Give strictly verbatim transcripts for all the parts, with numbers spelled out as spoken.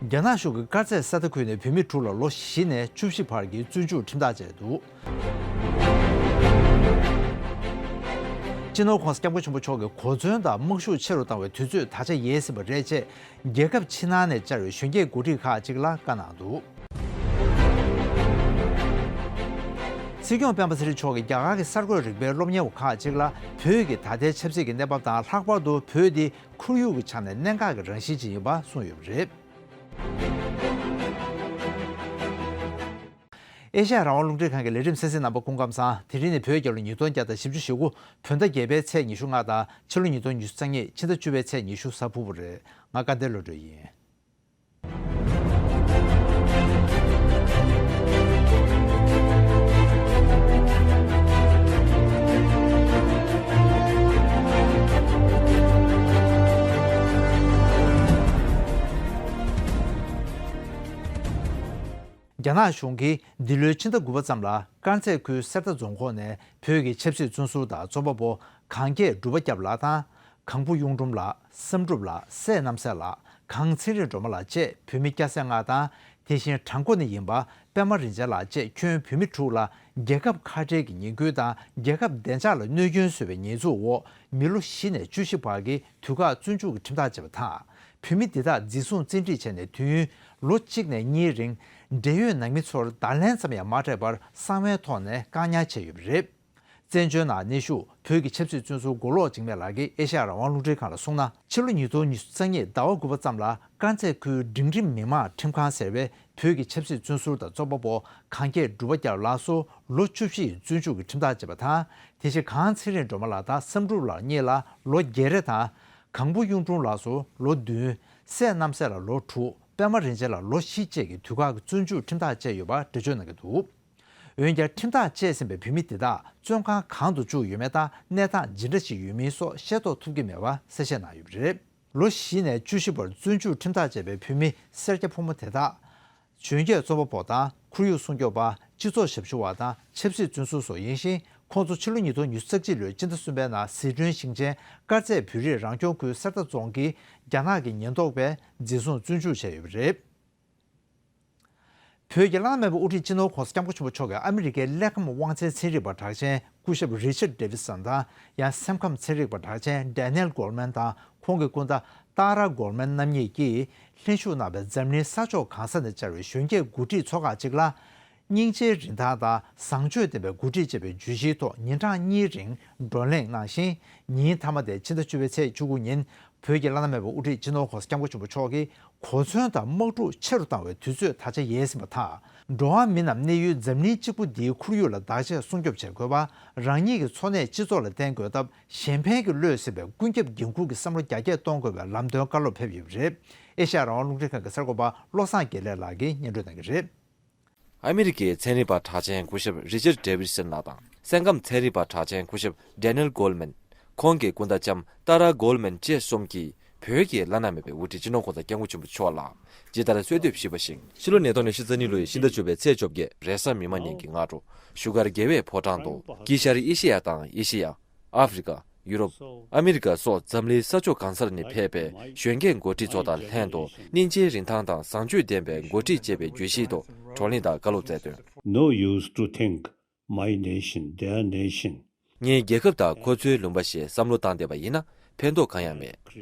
རྒྱ་ནག་གཞུང་གིས་དཀར་མཛེས་ས་མཐའ་ཁུལ་ནས་བོད་མི་དྲུག་ལ་ལོ་བཞི་ནས་བཅུ་བཞི་བར་གྱི་བཙོན་འཇུག་ཁྲིམས་ཐག་བཅད་འདུག། སྤྱི་ནོར་༸གོང་ས་༸སྐྱབས་མགོན་ཆེན་པོ་མཆོག་གིས་གོ་མཚོན་དང་དམག་ཤུགས་ཆེ་རུ་བཏང་བའི་དུས་ཚོད་ད་ཆ་ཡལ་ཟིན་པ་རེད་ཅེས། རྒྱལ་ཁབ་ཕྱི་ནང་ནས་བཅར་བའི་གཞོན་སྐྱེས་འགོ་ཁྲིད་ཁག་ཅིག་ལ་བཀའ་གནང་འདུག། སྲིད་སྐྱོང་སྤེན་པ་ཚེ་རིང་མཆོག་གིས་རྒྱ་གར་གྱི་གསར་འགོད་རིག་པའི་སློབ་གཉེར་བ་ཁག་ཅིག་ལ་བོད་ཀྱི་ད་ལྟའི་ཆབ་སྲིད་ཀྱི་གནས་བབ་དང་། ལྷག་པར་དུ་བོད་འདི་ཁོར་ཡུག་གི་ཆ་ནས་གནད་འགག་གི་རང་བཞིན་ཅིག་ཡིན་པ་གསུངས་ཡོད་པ་རེད། ཨེ་ཤ་ཡ་རང་དབང་རླུང་འཕྲིན་ཁང་གི་ལས་རིམ་གསན་གཟིགས་རྣམ་པ་སྐུ་ཁམས་བཟང་། དེ་རིང་ནི་བོད་རྒྱལ་ལོ་ཉིས་སྟོང་བརྒྱ་དང་བཞི་བཅུ་ཞེ་དགུ། བོད་ཟླ་བརྒྱད་པའི་ཚེས་ཉི་ཤུ་ལྔ་དང་། ཕྱི་ལོ་ཉིས་སྟོང་ཉི་ཤུ་རྩ་གཉིས་ཕྱི་ཟླ་བཅུ་པའི་ཚེས་ཉི་ཤུ་གཟའ་ཕུར་བུ་རེད། ང་སྐལ་ལྡན་བློ་གྲོས་ཡིན། རྒྱ་ནག་གཞུང་གིས་འདི་ལོའི་ཕྱི་ཟླ་དགུ་པ་ཙམ་ལ་དཀར་མཛེས་ཁུལ་གསེར་རྟ་རྫོང་ཁོངས་ནས་བོད་ཀྱི་ཆབ་སྲིད་བཙོན་ཟུར་དང་རྩོམ་པ་པོ་གངས་སྐྱེས་སྒྲུབ་པ་སྐྱབས་ལགས་དང་། གངས་བུ་གཡུང་དྲུང་ལགས། བསམ་གྲུབ་ལགས། སྲས་རྣམ་སྲས་ལགས། གངས་ཚེ་རིང་སྒྲོལ་མ་ལགས་བཅས་བོད་མི་སྐྱ་སེར་ལྔ་དང་། དེ་བཞིན་བྲག་འགོ་ནས་ཡིན་པ་པད་མ་རིན་ཆེན་ལགས་བཅས་ཁྱོན་བོད་མི་དྲུག་ལ་རྒྱལ་ཁབ་ཁ་བྲལ་གྱི་ཉེས་འགུལ་དང་རྒྱལ་ཁབ་བདེ་འཇགས་ལ་གནོད་སྐྱོན་བཟོས་པའི་ཉེས་འཛུགས་འོག་མི་ལོ་བཞི་ནས་བཅུ་བཞི་བར་གྱི་དུས་བཀག་བཙོན་འཇུག་གི་ཁྲིམས་ཐག་བཅད་པ་དང་། བོད་མི་འདི་དག་འཛིན་བཟུང་བཙན་ཁྲིད་བྱས་ནས་དུས་ཡུན་ལོ་གཅིག་ནས་གཉིས་རིང་འབྲེལ་ཡོད་ནང་མི་ཚོར་བརྡ་ལན་ཙམ་ཡང་མ་སྤྲད་པར་གསང་བའི་ཐོག་ནས་བཀག་ཉར་བྱས་ཡོད་པ་རེད། བཙན་བྱོལ་ནང་གནས་བཞུགས་བོད་ཀྱི་ཆབ་སྲིད་བཙོན་ཟུར་མགོ་ལོག་འཇིགས་མེད་ལགས་ཀྱིས་ཨེ་ཤ་ཡ་རང་དབང་རླུང་འཕྲིན་ཁང་ལ་གསུངས་ན། ཕྱི་ལོ་ཉིས་སྟོང་ཉི་ཤུ་རྩ་གཉིས་ཟླ་བ་དགུ་པ་ཙམ་ལ་དཀར་མཛེས་ཁུལ་འབྲིང་རིམ་མི་དམངས་ཁྲིམས་ཁང་ཟེར་བས་བོད་ཀྱི་ཆབ་སྲིད་བཙོན་ཟུར་དང་རྩོམ་པ་པོ་གངས་སྐྱེས་སྒྲུབ་པ་སྐྱབས་ལགས་སུ་ལོ་བཅུ་བཞི་ཡི་བཙོན་འཇུག་གི་ཁྲིམས་ཐག་བཅད་པ་དང་། དེ་བཞིན་གངས་ཚེ་རིང་སྒྲོལ་མ་ལགས་དང་བསམ་གྲུབ་ལགས་གཉིས་ལ་ལོ་བརྒྱད་རེ་དང་། གངས་བུ་གཡུང་དྲུང་ལགས་སུ་ལོ་བདུན། སྲས་རྣམ་སྲས་ལ་ལོ་དྲུག། པད་མ་རིན་ཆེན་ལ་ལོ་བཞི་བཅས་ཀྱི་དུས་བཀག་གི་བཙོན་འཇུག་ཁྲིམས་ཐག་བཅད་ཡོད་པ་འགྲེལ་བརྗོད་གནང་གི་འདུག། འོན་ཀྱང་ཁྲིམས་ཐག་བཅད་ཟིན་པའི་བོད་མི་དེ་དག་བཙོན་ཁང་གང་དུ་བཅུག་ཡོད་མེད་དང་གནས་སྟངས་ཇི་འདྲ་ཞིག་ཡོད་མིན་སོགས་ཤེས་རྟོགས་ཐུབ་ཀྱི་མེད་པ་གསལ་བཤད་གནང་ཡོད་པ་རེད། ལོ་བཞི་ནས་བཅུ་བཞི་བར་བཙོན་འཇུག་ཁྲིམས་ཐག་བཅད་པའི་བོད་མི་སེར་སྐྱ་ཕོ་མོ་དེ་དག་གཞོན་སྐྱེས་རྩོམ་པ་པོ་དང་ཁོར་ཡུག་སྲུང་སྐྱོབ་པ། སྤྱི་ཚོགས་ཞབས་ཞུ་བ་དང་ཆབ་སྲིད་བཙོན་ཟུར་སོགས་ཡིན་ཞིང་། ཁོང་ཚོ་ཕྱི་ལོ་ཉིས་སྟོང་ཉི་ཤུ་རྩ་གཅིག་ལོའི་སྤྱི་ཟླ་གསུམ་པའི་ནང་ཟི་ཁྲོན་ཞིང་ཆེན་དཀར་མཛེས་བོད་རིགས་རང་སྐྱོང་ཁུལ་གསེར་རྟ་རྫོང་གི་རྒྱ་ནག་གི་ཉེན་རྟོག་པས་འཛིན་བཟུང་བཙོན་འཇུག་བྱས་ཡོད་པ་རེད། བོད་ཀྱི་བླ་ན་མེད་པའི་དབུ་ཁྲིད་སྤྱི་ནོར་༸གོང་ས་༸སྐྱབས་མགོན་ཆེན་པོ་མཆོག་གིས་ཨ་མི་རི་ཀའི་གླེགས་བམ་དབང་ཆེན་ཚན་རིག་པ་གྲགས་ཅན་སྐུ་ཞབས་རི་ཆར་ཌེ་ཝི་སན་དང་། ཡང་སེམས་ཁམས་ཚན་རིག་པ་གྲགས་ཅན་ཌེ་ནེལ་གོལ་མན་དང་། ཁོང་གི་སྐུ་ཟླ་ཏཱ་ར་གོལ་མན་རྣམ་གཉིས་ཀྱིས་ལྷན་ཞུགས་གནང་བའི་འཛམ་གླིང་ས་ཕྱོགས་གང་ས་ནས་བཅར་བའི་གཞོན་སྐྱེས་འགོ་ཁྲིད་ཚོ་ཁག་ཅིག་ལ། སྙིང་རྗེའི་རིན་ཐང་དང་བཟང་སྤྱོད་ལྡན་པའི་འགོ་ཁྲིད་ཅེས་པའི་བརྗོད་གཞིའི་ཐོག་ཉིན་གྲངས་གཉིས་རིང་བགྲོ་གླེང་གནང་ཞིང་། ཉིན་མཐའ་མ་དེ་ཕྱི་ཟླ་བཅུ་པའི་ཚེས་བཅུ་དགུ་ཉིན་བོད་ཀྱི་བླ་ན་མེད་པའི་དབུ་ཁྲིད་སྤྱི་ནོར་༸གོང་ས་༸སྐྱབས་མགོན་ཆེན་པོ་མཆོག་གིས་གོ་མཚོན་དང་དམག་འཁྲུག་ཆེ་རུ་བཏང་བའི་དུས་ཚོད་ད་ཆ་ཡལ་ཟིན་པ་དང་། འགྲོ་བ་མི་རྣམས་གནས་ཡུལ་འཛམ་གླིང་གཅིག་པུ་འདིའི་ཁོར་ཡུག་ལ་བདག་གཅེས་སྲུང་སྐྱོབ་བྱེད་དགོས་པ། རང་ཉིད་ཀྱི་འཚོ་གནས་སྤྱི་ཚོགས་ལ་བརྟེན་དགོས་སྟབས། གཞན་ཕན་གྱི་བློས་ཟིན་པའི་ཀུན་ཁྱབ་འགན་འཁུར་གྱི་བསམ་བློ་རྒྱ་སྐྱེད་གཏོང་དགོས་པའི་ལམ་སྟོན་བཀའ་སློབ་ཕེབས་ཡོད་པ་རེད། ཨེ་ཤ་ཡ་རང་དབང་རླུང་འཕྲིན་ཁང་གི་གསར་འགོད་པ་བློ་བཟང་དགེ་ལེགས་ལགས་ཀྱིས་སྙན་སྒྲོན་གནང་གི་རེད། ཨ་མི་རི་ཀའི་ཚན་རིག་པ་གྲགས་ཅན་སྐུ་ཞབས་རི་ཆར་ཌེ་ཝིད་སན་ལགས་དང་། སེམས་ཁམས་ཚན་རིག་པ་གྲགས་ཅན་སྐུ་ཞབས་ཌེ་ནེལ་གོལ་མན། ཁོང་གི་སྐུ་ཟླ་ལྕམ་ཏཱ་ར་གོལ་མན་བཅས་གསུམ་གྱིས་བོད་ཀྱི་བླ་ན་མེད་པའི་དབུ་ཁྲིད་སྤྱི་ནོར་༸གོང་ས་༸སྐྱབས་མགོན་ཆེན་པོ་མཆོག་ལ་ཇི་ལྟར་གསོལ་འདེབས་ཞུས་པ་བཞིན། ཕྱི་ལོ་ཉིས་སྟོང་ཉི་ཤུ་རྩ་གཉིས་ལོའི་ཕྱི་ཟླ་བཅུ་པའི་ཚེས་བཅོ་བརྒྱད་རེས་གཟའ་མིག་དམར་ཉིན་གྱི་སྔ་དྲོ་བཞུགས་སྒར་རྒྱལ་བའི་ཕོ་བྲང་དུ་དཀྱིལ་ཤར་ཨེ་ཤེ་ཡ་དང་ཨེ་ཤེ་ཡ། ཨ་ཧྥེ་རི་ཀ། ཡུ་རོབ། ཨ་མི་རི་ཀ་སོགས་འཛམ་གླིང་ས་ཕྱོགས་གང་སར་ནས་ཕེབས་པའི་གཞོན་སྐྱེས་འགོ་ཁྲིད་ཚོ་དང་ལྷན་དུ་སྙིང་རྗེའི་རིན་ཐང་དང་བཟང་སྤྱོད་ལྡན་པའི་འགོ་ཁྲིད་ཅེས་པའི་བརྗོད་གཞིའི་ཐོག་བགྲོ་གླེང་དང་བཀའ་སློབ་སྩལ་དོན། No use to think my nation, their nation. ངའི་རྒྱལ་ཁབ་དང་ཁོ་ཚོའི་ལུང་པ་ཞེས་བསམ་བློ་བཏང་བསྡད་པ་ཡིན་ན་ཕན་ཐོགས་གང་ཡང་མེད།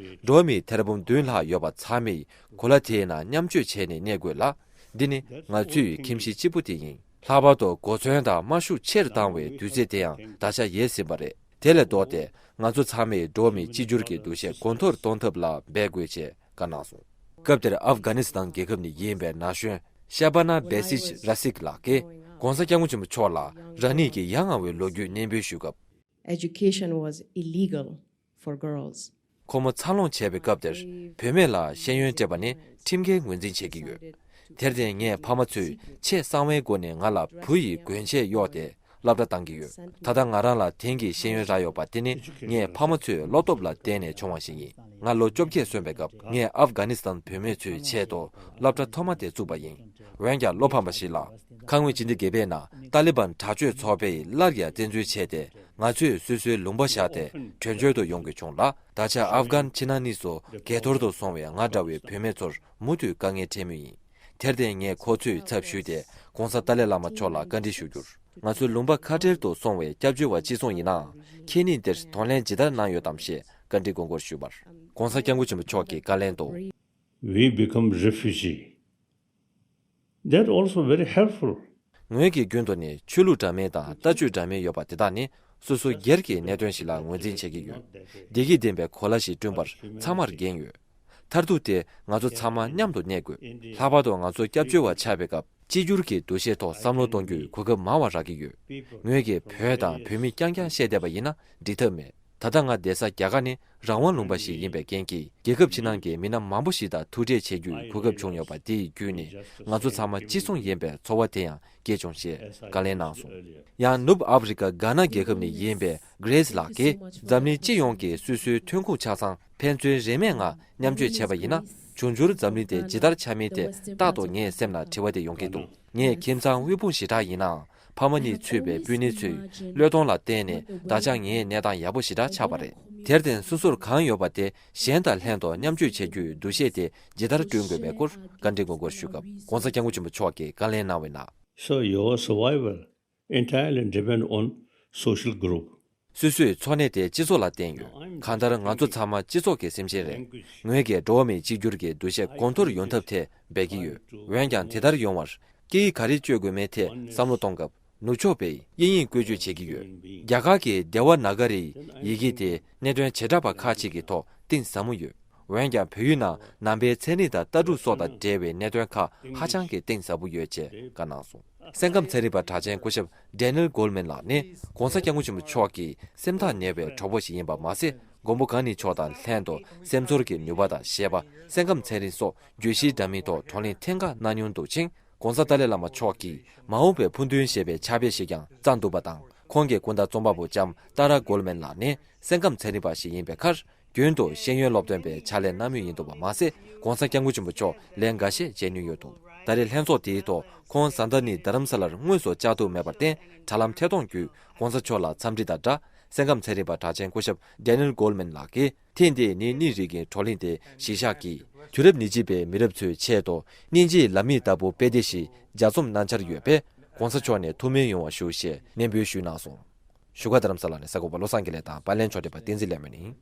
འགྲོ་བ་མི་ཐེར་འབུམ་བདུན་ལྷག་ཡོད་པ་ཚང་མས་གོ་ལ་དེའི་ནང་མཉམ་སྤྱོད་བྱས་ནས་གནས་དགོས་ལ། འདི་ནི་ང་ཚོའི་ཁྱིམ་གཞིས་གཅིག་པུ་དེ་ཡིན། ལྷག་པར་དུ་གོ་མཚོན་དང་དམག་ཤུགས་ཆེ་རུ་བཏང་བའི་དུས་ཚོད་དེ་ཡང་ད་ཆ་ཡལ་ཟིན་པ་རེད། དེ་ལས་ལྡོག་སྟེ་ང་ཚོ་ཚང་མས་འགྲོ་བ་མིའི་གཅིག་གྱུར་གྱི་འདུ་ཤེས་གོང་མཐོར་གཏོང་ཐབས་ལ་འབད་དགོས་ཞེས་བཀའ་གནང་སོང་། སྐབས་དེར་ཨབ་གྷ་ནི་སི་ཐན་རྒྱལ་ཁབ་ནས་ཡིན་པའི་ན་གཞོན་ཤ་བྷ་ན་བེ་སིཇ་ར་སིག་ལགས་ཀྱིས་༸གོང་ས་༸སྐྱབས་མགོན་ཆེན་པོ་མཆོག་ལ་རང་ཉིད་ཀྱི་ཡ་ང་བའི་ལོ་རྒྱུས་སྙན་འབུལ་ཞུས་སྐབས། Education was illegal for girls. ཁོ་མོ་འཚར་ལོངས་བྱས་པའི་སྐབས་དེར་བུད་མེད་ལ་ཤེས་ཡོན་སྤྲད་པ་ནི་ཁྲིམས་འགལ་ངོས་འཛིན་བྱེད་ཀྱི་ཡོད། དེར་བརྟེན་ངའི་ཕ་མ་ཚོས་ཆེས་གསང་བའི་སྒོ་ནས་ང་ལ་བུ་ཡི་གྱོན་ཆས་གཡོགས་ཏེ་སློབ་གྲྭ་བཏང་གི་ཡོད། ད་ལྟ་ང་རང་ལ་དེང་གི་ཤེས་ཡོན་རག་ཡོད་པ་དེ་ནི་ངའི་ཕ་མ་ཚོས་བློ་སྟོབས་ལ་བརྟེན་ནས་བྱུང་བ་ཞིག་ཡིན། ང་ལོ་བཅོ་བརྒྱད་སོན་པའི་སྐབས་ངས་ཨབ་གྷ་ནི་སི་ཐན་བུད་མེད་ཚོའི་ཆེད་དུ་སློབ་གྲྭ་ཐོག་མ་དེ་བཙུགས་པ་ཡིན། འོན་ཀྱང་བློ་ཕམ་པ་ཞིག་ལ། ཁ་སྔོན་ཕྱི་ཟླ་བརྒྱད་པའི་ནང་ཏཱ་ལི་བན་དྲག་སྤྱོད་ཚོགས་པས་སླར་ཡང་བཙན་འཛུལ་བྱས་ཏེ། ང་ཚོས་སོ་སོའི་ལུང་པ་བཞག་སྟེ་བྲོས་བྱོལ་དུ་ཡོང་དགོས་བྱུང་ལ། ད་ཆ་ཨབ་གྷན་ཕྱི་ནང་གཉིས་སུ་གས་འཐོར་དུ་སོང་བའི་ང་འདྲ་བའི་བུད་མེད་ཚོར་མུ་མཐུད་དཀའ་ངལ་འཕྲད་མུས་ཡིན། དེར་བརྟེན་ངས་ཁོ་ཚོའི་ཚབ་ཞུས་ཏེ་༸གོང་ས་ཏཱ་ལའི་བླ་མ་མཆོག་ལ་བཀའ་འདྲི་ཞུ་རྒྱུར། ང་ཚོའི་ལུང་པ་ཁ་བྲལ་དུ་སོང་བའི་སྐྱབས་བཅོལ་བ་ཅི་གསུང་ཡིན་ནའང་། ཁྱེད་གཉིས་འདིར་གདོང་ལེན་ཇི་ལྟར་གནང་ཡོད་དམ་ཞེས་བཀའ་འདྲི་མགོ་སྐོར་ཞུས་པར། ༸གོང་ས་༸སྐྱབས་མགོན་ཆེན་པོ་མཆོག་གིས་བཀའ་ལན་དུ། We become refugee. That also very helpful. ངོས་ཀྱི་རྒྱུན་དུ་ནི་ཆོས་ལུགས་འདྲ་མིན་དང་ལྟ་སྤྱོད་འདྲ་མིན་ཡོད་པ་དེ་དག་ནི་སོ་སོ་སྒེར་གྱི་གནད་དོན་ཞིག་ལ་ངོས་འཛིན་བྱེད་ཀྱི་ཡོད། བདེ་སྐྱིད་ལྡན་པའི་གོ་ལ་ཞིག་བསྐྲུན་པར་ཚང་མར་འགན་ཡོད། མཐར་ཐུག་དེ་ང་ཚོ་ཚང་མ་མཉམ་དུ་གནས་དགོས། ལྷག་པར་དུ་ང་ཚོ་སྐྱབས་བཅོལ་བ་ཆགས་པའི་སྐབས་གཅིག་གྱུར་གྱི་འདུ་ཤེས་ཐོག་བསམ་བློ་གཏོང་རྒྱུའི་གོ་སྐབས་མང་བ་རག་གི་ཡོད། ངོས་ཀྱིས་བོད་དང་བོད་མི་རྐྱང་རྐྱང་བཤད་བསྡད་པ་ཡིན་ན་འགྲིག་ཐབས་མེད། ད་ལྟ་ང་བསྡད་ས་རྒྱ་གར་ནི་རང་དབང་ལུང་པ་ཞིག་ཡིན་པའི་རྐྱེན་གྱིས། རྒྱལ་ཁབ་ཕྱི་ནང་གི་མི་སྣ་མང་པོ་ཞིག་དང་ཐུག་འཕྲད་བྱེད་རྒྱུའི་གོ་སྐབས་བྱུང་ཡོད་པ་དེ་ཡི་བརྒྱུད་ནས་ང་ཚོ་ཚང་མ་གཅིག་མཚུངས་ཡིན་པའི་ཚོར་བ་དེ་ཡང་སྐྱེས་བྱུང་ཞེས་བཀའ་ལན་གནང་སོང་། ཡང་ནུབ་ཨ་ཧྥེ་རི་ཀ་གྷ་ན་རྒྱལ་ཁབ་ནས་ཡིན་པའི་Grace་ལགས་ཀྱིས། འཛམ་གླིང་སྤྱི་ཡོངས་ཀྱིས་སོ་སོའི་ཐོན་ཁུངས་ཆ་ཚང་ཕན་ཚུན་རིན་མེད་ངང་མཉམ་སྤྱོད་བྱས་པ་ཡིན་ན། འབྱུང་འགྱུར་འཛམ་གླིང་དེ་ཇི་ལྟར་ཆགས་མིན་དེ་རྟག་ཏུ་ངའི་སེམས་ལ་དྲི་བ་དེ་ཡོང་གི་འདུག་ངས་ཁྱིམ་ཚང་དབུལ་ཕོངས་ཞེ་དྲག་ཡིན་ནའང་། ཕ་མ་གཉིས་ཚུད་པའི་སྤུན་ནེ་ཚོའི་བློས་གཏོང་ལ་བརྟེན་ནས་ད་ཆ་ངའི་གནས་སྟངས་ཡག་པོ་ཞེ་དྲག་ཆགས་པ་རེད། དེར་བརྟེན་སོ་སོར་གང་ཡོད་པ་དེ་གཞན་དང་ལྷན་དུ་མཉམ་སྤྱོད་བྱེད་རྒྱུའི་འདུ་ཤེས་དེ་ཇི་ལྟར་བསྐྲུན་དགོས་པའི་སྐོར་བཀའ་འདྲི་མགོ་སྐོར་ཞུ་སྐབས། ༸གོང་ས་༸སྐྱབས་མགོན་ཆེན་པོ་མཆོག་གིས་བཀའ་ལན་གནང་བའི་ནང་། So your survival entirely depend on social group. སོ་སོའི་འཚོ་གནས་དེ་སྤྱི་ཚོགས་ལ་བརྟེན་ཡོད། གང་ལྟར་ང་ཚོ་ཚང་མ་སྤྱི་ཚོགས་ཀྱི་སེམས་ཅན་རེད། ངོས་ཀྱིས་འགྲོ་བ་མིའི་གཅིག་གྱུར་གྱི་འདུ་ཤེས་གོང་མཐོར་ཡོང་ཐབས་དེ་འབད་ཀྱི་ཡོད། འོན་ཀྱང་དེ་ལྟར་ཡོང་བར་སྐད་ཡིག་ག་རེ་སྤྱོད་དགོས་མིན་ཐད་བསམ་བློ་གཏོང་སྐབས། ནུབ་ཕྱོགས་པས་དབྱིན་ཡིག་བཀོལ་སྤྱོད་བྱེད་ཀྱི་ཡོད། རྒྱ་གར་གྱི་དེ་ཝ་ན་ག་རིའི་ཡི་གེ་དེ་གནད་དོན་བྱེ་བྲག་པ་ཁག་ཅིག་གི་ཐོག་གཏིང་ཟབ་མོ་ཡོད། འོན་ཀྱང་བོད་ཡིག་ནང་ནང་པའི་ཚན་རིག་དང་ལྟ་གྲུབ་སོགས་དང་འབྲེལ་བའི་གནད་དོན་ཁག་ཧ་ཅང་གི་གཏིང་ཟབ་པོ་ཡོད་ཅེས་བཀའ་གནང་སོང་། སེམས་ཁམས་ཚན་རིག་པ་གྲགས་ཅན་སྐུ་ཞབས་Daniel Goleman་ལགས་ནི་༸གོང་ས་༸སྐྱབས་མགོན་ཆེན་པོ་མཆོག་གི་སེམས་ཐག་ཉེ་བའི་གྲོགས་པོ་ཞིག་ཡིན་པ་མ་ཟད། མགོན་པོ་གང་ཉིད་མཆོག་དང་ལྷན་དུ་སེམས་ཚོར་གྱི་ནུས་པ་དང་བཞེད་པ། སེམས་ཁམས་ཚན་རིག་སོགས་བརྗོད་གཞིའི་འདྲ་མིན་ཐོག་བགྲོ་གླེང་ཐེངས་འགའ་གནང་མྱོང་འདུག་ཅིང་།༸གོང་ས་ཏཱ་ལའི་བླ་མ་མཆོག་གིས་མ་འོངས་པའི་ཕུགས་འདུན་ཞེས་པའི་ཕྱག་དཔེ་ཞིག་ཀྱང་བརྩམས་འདུག་པ་དང་། ཁོང་གི་སྐུ་ཟླ་རྩོམ་པ་པོ་ལྕམ་Tara Goleman་ལགས་ནི་སེམས་ཁམས་ཚན་རིག་པ་ཞིག་ཡིན་པའི་ཁར། རྒྱུན་དུ་ཤེས་ཡོན་སློབ་སྟོན་པའི་ཕྱག་ལས་གནང་མུས་ཡིན་འདུག་པ་མ་ཟད། ༸གོང་ས་༸སྐྱབས་མགོན་ཆེན་པོ་མཆོག་ལན་འགའ་ཤས་མཇལ་མྱོང་ཡོད་འདུག་ད་རེས་ལྷན་ཚོགས་དེའི་ཐོག་ཁོང་ཟཱན་དར་ནི་རྡ་རམ་ས་ལར་དངོས་སུ་བཅར་ཐུབ་མེད་པར་བརྟེན། དྲ་ལམ་ཐད་གཏོང་བརྒྱུད་༸གོང་ས་མཆོག་ལ་འཚམས་འདྲི་དང་སྦྲགས། སེམས་ཁམས་ཚན་རིག་པ་གྲགས་ཅན་སྐུ་ཞབས་Daniel Goleman་ལགས་ཀྱིས། ཐེངས་འདིའི་ནི་གནས་རིག་གི་བགྲོ་གླེང་དེ་གཞིར་བཞག་གིས། དུས་རབས་ཉེར་གཅིག་པའི་མི་རབས་ཚོའི་ཆེད་དུ་སྙིང་རྗེའི་ལམ་ཡིག་ལྟ་བུ་དཔེ་དེབ་ཞིག་ལྗགས་རྩོམ་གནང་འཆར་ཡོད་པས། ༸གོང་ས་མཆོག་ནས་ཐུགས་སྨོན་ཡོང་བ་ཞུ་ཞེས་ནན་སྤེལ་ཞུས་གནང་སོང་། བཞུགས་སྒར་རྡ་རམ་ས་ལ་ནས་གསར་འགོད་པ་བློ་བཟང་དགེ་ལེགས་དང་པར་ལེན་ཕྱོགས་སྒྲིག་པ་བསྟན་འཛིན་ལེགས་སྨོན་ཡིན།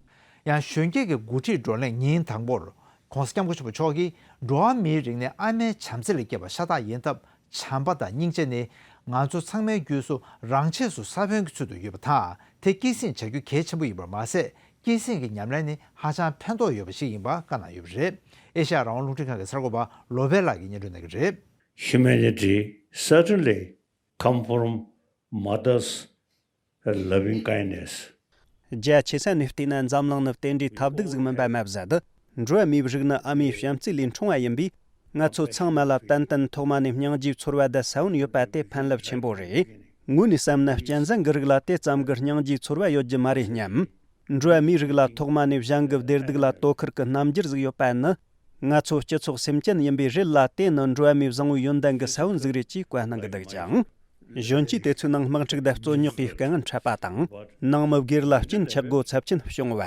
ཡང་གཞོན་སྐྱེས་ཀྱི་འགོ་ཁྲིད་བགྲོ་གླེང་ཉིན་དང་པོར་༸གོང་ས་༸སྐྱབས་མགོན་ཆེན་པོ་མཆོག་གིས། འགྲོ་བ་མིའི་རིགས་ནི་ཨ་མའི་བྱམས་བརྩེ་ལས་སྐྱེས་པ་ཤ་སྟག་ཡིན་སྟབས། བྱམས་པ་དང་སྙིང་རྗེ་ནི་ང་ཚོ་ཚང་མའི་རྒྱུད་སུ་རང་ཆས་སུ་ས་བོན་གྱི་ཚུལ་དུ་ཡོད་པ་དང་། དེ་སྐྱེད་སྲིང་བྱ་རྒྱུ་གལ་ཆེན་པོ་ཡིན་པར་མ་ཟད། སྐྱེད་སྲིང་གི་ཉམས་ལེན་ནི་ཧ་ཅང་ཕན་ཐོགས་ཡོད་པ་ཞིག་ཡིན་པ་བཀའ་གནང་ཡོད་པ་རེད། ཨེ་ཤ་ཡ་རང་དབང་རླུང་འཕྲིན་ཁང་གི་གསར་འགོད་པ་ལོ་པེ་ལགས་ཀྱིས་སྙན་སྒྲོན་གནང་གི་རེད། Humanity certainly come from mother's loving kindness. རྒྱ་ཆེ་ས་ནས་བལྟས་ན་འཛམ་གླིང་ནི་རྟེན་འབྲེལ་ཐབས་སྡུག་ཟིག་མིན་པ་མ་ཟད། འགྲོ་བ་མིའི་རིགས་ནི་ཨ་མའི་བྱམས་བརྩེ་ལས་འཁྲུངས་པ་ཡིན་པས། ང་ཚོ་ཚང་མ་ལ་ཏན་ཏན་ཐོག་མ་ནས་སྙིང་རྗེའི་ཚོར་བ་དང་ས་བོན་ཡོད་པ་དེ་ཕན་རླབས་ཆེན་པོ་རེད། དངོས་ནས་བསམ་ན་གཅན་གཟན་གྱི་རིགས་ལ་དེ་ཙམ་གྱི་སྙིང་རྗེའི་ཚོར་བ་ཡོད་རྒྱུ་མ་རེད་སྙམ། འགྲོ་བ་མིའི་རིགས་ལ་ཐོག་མ་ནས་གཞན་གྱི་བདེ་སྡུག་ལ་དོ་ཁུར་གྱི་རྣམ་འགྱུར་ཟིག་ཡོད་པ་ནི། ང་ཚོ་སྤྱི་ཚོགས་སེམས་ཅན་ཡིན་པའི་རེད་ལ། དེ་ནི་འགྲོ་བ་མིའི་བཟང་བོའི་ཡོན་ཏན་གྱི་ས་བོན་ཟིག་རེད་ཅེས་བཀའ་གནང་གི་འདུག་ཅིང་། གཞོན་སྐྱེས་དེ་ཚོའི་ནང་དམག་འཁྲུག་དང་རྩོད་རྙོག་གིས་དཀའ་ངལ་འཕྲད་པ་དང་། ནང་མི་སྒེར་ལ་གཅིན་ཆག་སྒོ་ཚབས་ཆེན་བྱུང་བ།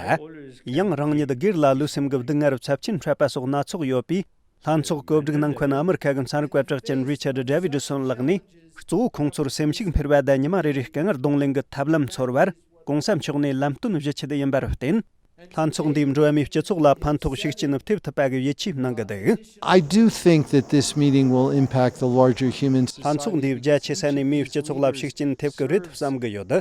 ཡང་རང་ཉིད་སྒེར་ལ་ལུས་སེམས་ཀྱི་སྡུག་བསྔལ་ཚབས་ཆེན་འཕྲད་པ་སོགས་སྣ་ཚོགས་ཡོད་པས། ལྷན་ཚོགས་གོ་སྒྲིག་གནང་མཁན་ཨ་མི་རི་ཁ་གི་ཚན་རིག་པ་གྲགས་ཅན་Richard Davidson་ལགས་ནས། གཙོ་བོ་ཁོང་ཚོར་སེམས་ཤུགས་འཕེར་བ་དང་ཉི་མ་རེ་རེའི་དཀའ་ངལ་གདོང་ལེན་གྱི་ཐབས་ལམ་འཚོལ་བར་༸གོང་ས་མཆོག་ནས་ལམ་སྟོན་ཞུ་ཆེད་ཡིན་པར་བརྟེན། ལྷན་ཚོགས་འདིས་འགྲོ་བ་མིའི་སྤྱི་ཚོགས་ལ་ཕན་ཐོགས་ཤུགས་རྐྱེན་ཐེབས་ཐུབ་པ་གི་ཡིད་ཆེས་གནང་གི་འདུག། I do think that this meeting will impact the larger human society. ལྷན་ཚོགས་འདིས་རྒྱ་ཆེ་ས་ནས་མིའི་སྤྱི་ཚོགས་ལ་ཤུགས་རྐྱེན་ཐེབས་ཀྱི་རེད་བསམ་གྱི་ཡོད།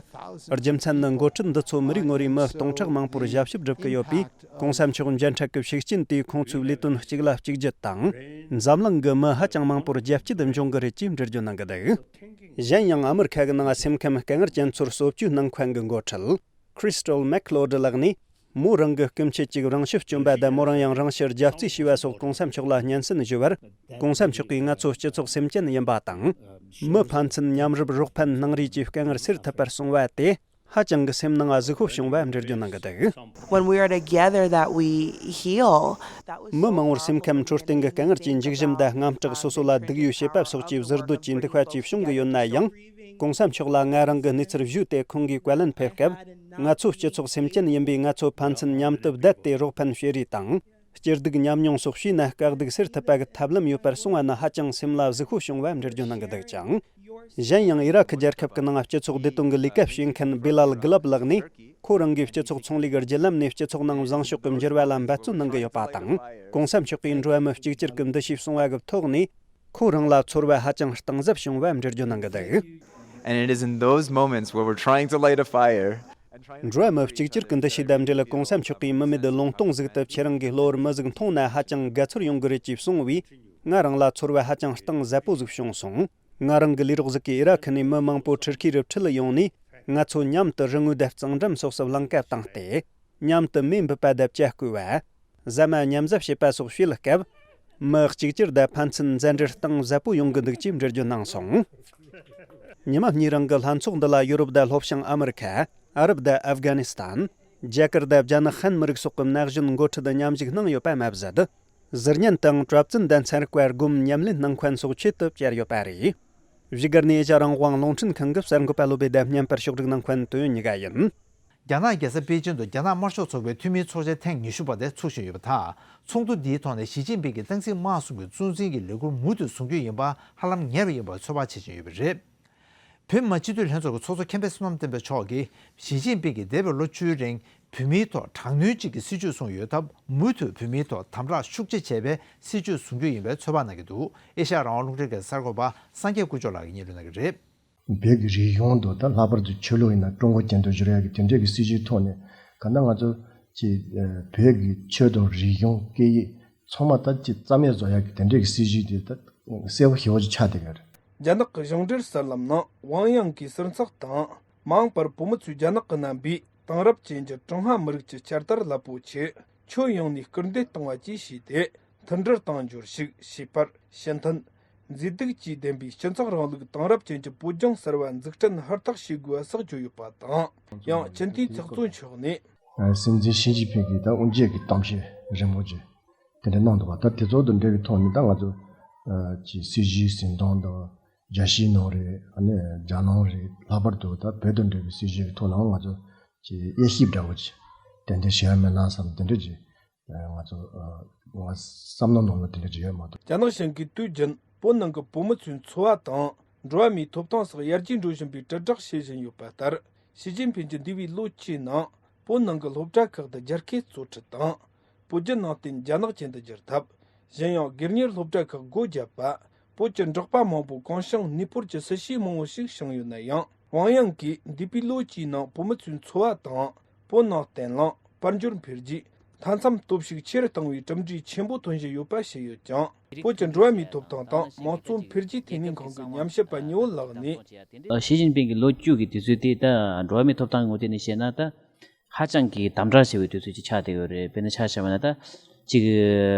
རྒྱུ་མཚན་ནི་འགོ་ཁྲིད་འདི་ཚོ་མི་རེ་ངོ་རེས་མི་སྟོང་ཕྲག་མང་པོར་ཞབས་ཞུ་སྒྲུབ་ཀྱི་ཡོད་པས། ༸གོང་ས་མཆོག་མཇལ་འཕྲད་ཀྱི་ཤུགས་རྐྱེན་དེས་ཁོང་ཚོའི་ལས་དོན་གཅིག་ལ་གཅིག་བརྒྱུད་དང་། འཛམ་གླིང་གི་མི་ཧ་ཅང་མང་པོར་རྒྱ་སྐྱེད་འབྱུང་གི་རེད་ཅེས་འགྲེལ་བརྗོད་གནང་གི་འདུག། གཞན་ཡང་ཨ་མི་རི་ཁ་གི་ནང་སེམས་ཁམས་དཀའ་ངལ་ཅན་ཚོར་གསོ་བཅོས་གནང་མཁན་གྱི་འགོ་ཁྲིད། Crystal McLeod་ལགས་ནས། མོ་རང་གི་སྐུ་མཆེད་ཅིག་རང་ཤི་བསྐྱོན་པ་དང་། མོ་རང་ཡང་རང་ཤི་རྒྱབ་རྩིས་བྱས་པ་སོགས་༸གོང་ས་མཆོག་ལ་སྙན་སེང་ཞུ་བར། ༸གོང་ས་མཆོག་གིས་ང་ཚོ་སྤྱི་ཚོགས་སེམས་ཅན་ཡིན་པ་དང་། མི་ཕན་ཚུན་མཉམ་རུབ་རོགས་ཕན་གནང་རེས་ཀྱིས་དཀའ་ངལ་སེལ་ཐུབ་པར་སོང་བ་དེ། ཧ་ཅང་གི་སེམས་ནང་གཟིགས་ཤོས་བྱུང་བ་འགྲེལ་བརྗོད་གནང་གི་འདུག། When we are together that we heal. That was མི་མང་བོར་སེམས་ཁམས་འཕྲོད་བསྟེན་གྱི་དཀའ་ངལ་གྱི་འཇིགས་ཞུམ་དང་དངངས་སྐྲག་སོ་སོ་ལ་སྡུག་ཡོད་བྱེད་པ་སོགས་ཀྱི་གཟི་འདོད་ཀྱི་འདུ་ཤེས་ཅིག་བྱུང་གི་ཡོད་ན་ཡང་། གོང་ས་མཆོག་ལ་ང་རང་གི་གནས་ཚུལ་ཞུས་ཏེ། ཁོང་གིས་བཀའ་ལན་ཕེབས་སྐབས། ང་ཚོ་སྤྱི་ཚོགས་སེམས་ཅན་ཡིན་པས། ང་ཚོ་ཕན་ཚུན་མཉམ་དུ་བསྡད་དེ་རོགས་ཕན་བྱེད་རེས་དང་། སྐྱིད་སྡུག་མཉམ་མྱོང་སོགས་བྱས་ན། དཀའ་སྡུག་སེལ་ཐུབ་པ་གི་ཐབས་ལམ་ཡོད་པར་གསུངས་པ་ནི། ཧ་ཅང་སེམས་ལ་གཟིགས་པོ་བྱུང་བ་འགྲེལ་བརྗོད་གནང་གི་འདུག་ཅིང་། གཞན་ཡང་ཨི་རག་རྒྱལ་ཁབ་ཀྱི་ནང་སྤྱི་ཚོགས་བདེ་དོན་གྱི་ལས་ཀ་བྱེད་མཁན་བི་ལལ་གི་ལབ་ལགས་ནས། ཁོ་རང་གིས་སྤྱི་ཚོགས་ཚོང་ལས་ཀྱི་བརྒྱུད་ལམ་ནས་སྤྱི་ཚོགས་ནང་བཟང་ཕྱོགས་ཀྱི་འགྱུར་བ་ལ་འབད་བརྩོན་གནང་གི་ཡོད་པ་དང་། གོང་ས་མཆོག་གིས་འགྲོ་བ་མི་གཅིག་གྱུར་གྱི་འདུ་ཤེས་གསུངས་པ་གི་ཐོག་ནས། ཁོ་རང་ལ་ཚོར་བ་ཧ་ཅང་གཏིང་ཟབ་བྱུང་བ་འགྲེལ་བརྗོད་གནང་གི་འདུག། And it is in those moments where we're trying to light a fire. འགྲོ་བ་མི་གཅིག་གྱུར་གྱི་འདུ་ཤེས་དང་འབྲེལ། གོང་ས་མཆོག་གིས་མི་མེད་ལུང་སྟོང་ཟིག་ཏུ་ཁྱེད་རང་གི་གློ་བུར་མི་ཟིག་མཐོང་ན་ཧ་ཅང་དགའ་ཚོར་ཡོང་གི་རེད་ཅེས་གསུངས་པས། ང་རང་ལ་ཚོར་བ་ཧ་ཅང་གཏིང་ཟབ་པོ་ཟིག་བྱུང་སོང་། ང་རང་གི་ལས་རོགས་ཟིག་གིས་ཨི་རག་ནས་མི་མང་པོ་ཁྲིད་ཁུལ་རུ་ཁྲིད་ཡོང་ནས། ང་ཚོ་མཉམ་དུ་རི་ངོས་དང་གཙང་འགྲམ་སོགས་སུ་གླིང་ཀ་བཏང་སྟེ། མཉམ་དུ་མེ་འབུད་པ་དང་བཅད་བསྐོལ་བ། ཟ་མ་མཉམ་བཟའ་བྱེད་པ་སོགས་བྱེད་སྐབས། མི་གཅིག་གྱུར་དང་ཕན་ཚུན་མཛའ་འབྲེལ་གཏིང་ཟབ་པོ་ཡོང་གི་འདུག་ཅེས་འགྲེལ་བརྗོད་གནང་སོང་། ཉི་མ་གཉིས་རིང་གི་ལྷན་ཚོགས་འདི་ལ་ཡོ་རོབ་དང་ལྷོ་བྱང་ཨ་མི་རི་ཁ། ཨ་རབ་དང་ཨབ་གྷ་ནི་སི་ཐན། རྒྱ་གར་དང་རྒྱ་ནག་ཧན་མི་རིགས་སོགས་ཀྱི་ན་གཞོན་འགོ་ཁྲིད་མཉམ་ཞུགས་གནང་ཡོད་པ་མ་ཟད། ཟུར་ཉན་དང་གྲྭ་བཙུན་དང་ཚན་རིག་པ་སྒོམ་ཉམས་ལེན་གནང་མཁན་སོགས་ཆེད་དུ་བཅར་ཡོད་པ་རེད། བཞུགས་སྒར་ནས་ཨེ་ཤ་རང་དབང་རླུང་འཕྲིན་ཁང་གི་གསར་འགོད་པ་བློ་བྷེ་དང་བརྙན་པར་ཕྱོགས་སྒྲིག་གནང་མཁན་དོན་གཉིས་ཀ་ཡིན། རྒྱ་ནག་རྒྱལ་ས་པེ་ཅིན་དུ་རྒྱ་ནག་དམར་ཤོག་ཚོགས་པའི་འཐུས་མིའི་ཚོགས་ཆེན་ཐེངས་ཉི་ཤུ་པ་དེ་ཚུགས་བཞིན་ཡོད་པ་དང་། ཚོགས་འདུ་འདིའི་ཐོག་ནས་ཞི་ཅིན་ཕིང་གིས་སྟངས་འཛིན་དམག་གསུམ་གྱི་གཙོ་འཛིན་གྱི་ལས་འཁུར་མུ་མཐུད་བཟུང་རྒྱུ་ཡིན་པ་ཧ་ལམ་ངེས་པ་ཡིན་པར་ཚོད་དཔག་བྱེད་བཞིན་ཡོད་པ་རེད། བོད་མི་མང་སྤྱི་འཐུས་ལྷན་ཚོགས་ཀྱི་ཚོགས་གཙོ་མཁན་པོ་བསོད་ནམས་བསྟན་འཕེལ་མཆོག་གིས། ཞི་ཅིན་ཕིང་གིས་འདས་པའི་ལོ་བཅུའི་རིང་བོད་མིའི་ཐོག་དྲག་གནོན་གཅིག་གི་སྲིད་བྱུས་བཟུང་ཡོད་སྟབས། མུ་མཐུད་བོད་མིའི་ཐོག་དམ་དྲག་ཤུགས་ཆེ་བྱས་པའི་སྲིད་བྱུས་བཟུང་རྒྱུ་ཡིན་པའི་ཚོད་དཔག་གནང་གི་འདུག། ཨེ་ཤ་ཡ་རང་དབང་རླུང་འཕྲིན་ཁང་གསར་འགོད་པ་སངས་རྒྱས་དཀོན་མཆོག་ལགས་ཀྱིས་སྙན་སྒྲོན་གནང་གི་རེད། བོད་ཀྱི་རིག་གཞུང་དང་། ད་ལྷག་པར་དུ་ཆོས་ལུགས་ཡིན་ན་ཀྲུང་གོ་གྱེན་དུ་བསྒྱུར་ཡག་གི་དེ་འདྲའི་གི་སྲིད་བྱུས་ཐོག་ནས། ག་ན་ང་ཚོ་ཅིག་ཨ་བོད་ཀྱི་ཆོས་དང་རིག་གཞུང་སྐད་ཡིག་ཚང་མ་ད་ཅིག་རྩ་མེད་བཟོ་ཡག་གི་དེ་འདྲའི་གི་སྲིད་བྱུས་དེ་ད་གསལ་པོ་ཞེ་པོ་ཅིག་ཆགས་བསྡད་ཡོད་རེད། རྒྱ་ནག་གི་གཞུང་འབྲེལ་གསར་ལམ་ནང་ཝང་དབྱང་གིས་ཟུར་འཛུགས་དང་། མ་འོངས་པར་བོད་མི་ཚོས་རྒྱ་ནག་གི་རྣམ་པའི་དེང་རབས་ཅན་གྱི་ཀྲུང་ཧྭ་མི་རིགས་ཀྱི་བསྐྱར་དར་རླབས་པོ་ཆེ་ཁྱོན་ཡོངས་ནས་སྐུལ་འདེད་གཏོང་བ་བཅས་བྱས་ཏེ། མཐུན་སྒྲིལ་དང་འབྱོར་ཕྱུག། ཤེས་དཔལ། ཕྱི་མཐུན། མཛེས་སྡུག་བཅས་ལྡན་པའི་སྤྱི་ཚོགས་རིང་ལུགས་དེང་རབས་ཅན་གྱི་བོད་ལྗོངས་གསར་པ་འཛུགས་སྐྲུན་ཧུར་ཐག་བྱེད་དགོས་པ་སོགས་བརྗོད་ཡོད་པ་དང་། ཡང་སྤྱི་འཐུས་ཚོགས་གཙོ་མཆོག་ནས། སྲིད་འཛིན་ཞི་ཅིན་ཕིང་གིས་ད་དབུ་འབྱེད་ཀྱི་གཏམ་བཤད་རིང་མོ་ཅིག་དེ་འདྲ་གནང་འདུག་པ། ད་དེ་ཚོ་དང་འབྲེལ་བའི་ཐོག་ནས་ད་ང་ཚོ་ཨ་ཅིག་སྲིད་བྱུས་འཛིན་སྟངས་དང་། རྒྱ་ཆེའི་ནང་རེད། ཨ་ནི་རྒྱ་ནང་རེད། ལྷག་པར་དུ་ད་བོད་དང་འབྲེལ་བའི་སྲིད་བྱུས་ཀྱི་ཐོག་ལའང་ང་ཚོ་ཅིག་དབྱེ་ཞིབ་འདྲ་བོ་ཅིག་ཏན་ཏན་བྱས་ཡོད་མེད་ན་བསམ། དེ་འདྲ་ཅིག་ང་ཚོ་ཨ་ང་བསམ་བློ་ནང་ལ་དེ་འདྲ་ཅིག་ཡོད་མ་གཏོགས། རྒྱ་ནག་གཞུང་གིས་དུས་རྒྱུན་བོད་ནང་གི་བོད་མི་ཚོའི་འཚོ་བ་དང་། འགྲོ་བ་མིའི་ཐོབ་ཐང་སོགས་ཡར་རྒྱས་འགྲོ་བཞིན་པའི་དྲིལ་བསྒྲགས་བྱེད་བཞིན་ཡོད་པ་ལྟར། ཞི་ཅིན་ཕིང་གིས་འདས་པའི་ལོ་བཅུའི་ནང་བོད་ནང་གི་སློབ་གྲྭ་ཁག་ཏུ་རྒྱ་སྐད་གཙོ་ཁྲིད་དང་། བོད་བརྒྱུད་ནང་བསྟན་རྒྱ་ནག་ཅན་དུ་བསྒྱུར་ཐབས། གཞན་ཡང་སྒེར་གཉེར་སློབ་གྲྭ་ཁག་སྒོ་བརྒྱབ་པ། བོད་ཀྱི་འབྲོག་པ་མང་པོ་གང་བྱུང་གནས་སྤོར་གྱི་སྲིད་བྱུས་མང་པོ་ཞིག་བྱུང་ཡོད་ན་ཡང་། ཝང་དབྱང་གིས་འདས་པའི་ལོ་བཅུའི་ནང་བོད་མི་ཚོའི་འཚོ་བ་དང་། བོད་ནང་བརྟན་ལྷིང་། དཔལ་འབྱོར་འཕེལ་རྒྱས། མཐའ་མཚམས་སྟོབས་ཤུགས་ཆེ་རུ་བཏང་བའི་གྲུབ་འབྲས་ཆེན་པོ་ཐོན་བཞིན་ཡོད་པ་བཤད་ཡོད་ཀྱང་། བོད་ཀྱི་འགྲོ་བ་མིའི་ཐོབ་ཐང་དང་། དམངས་གཙོ་འཕེལ་རྒྱས་ཐད་ནས་ཁང་གི་ཉམས་ཞིབ་པ་ཉི་འོད་ལགས་ནས། ཞི་ཅིན་ཕིང་གི་ལོ་བཅུ་གི་དུས་ཚོད་དེ་ད་འགྲོ་བ་མིའི་ཐོབ་ཐང་གི་ངོས་ཐད་ནས་བཤད་ན། ད་ཧ་ཅང་གི་དམ་དྲག་ཆེ་བའི་དུས་ཚོད་ཅིག་ཆགས་བསྡད་ཡོད་རེད། དཔེར་ན་ཆ་བཞག་པ་ན། ད་ཅིག་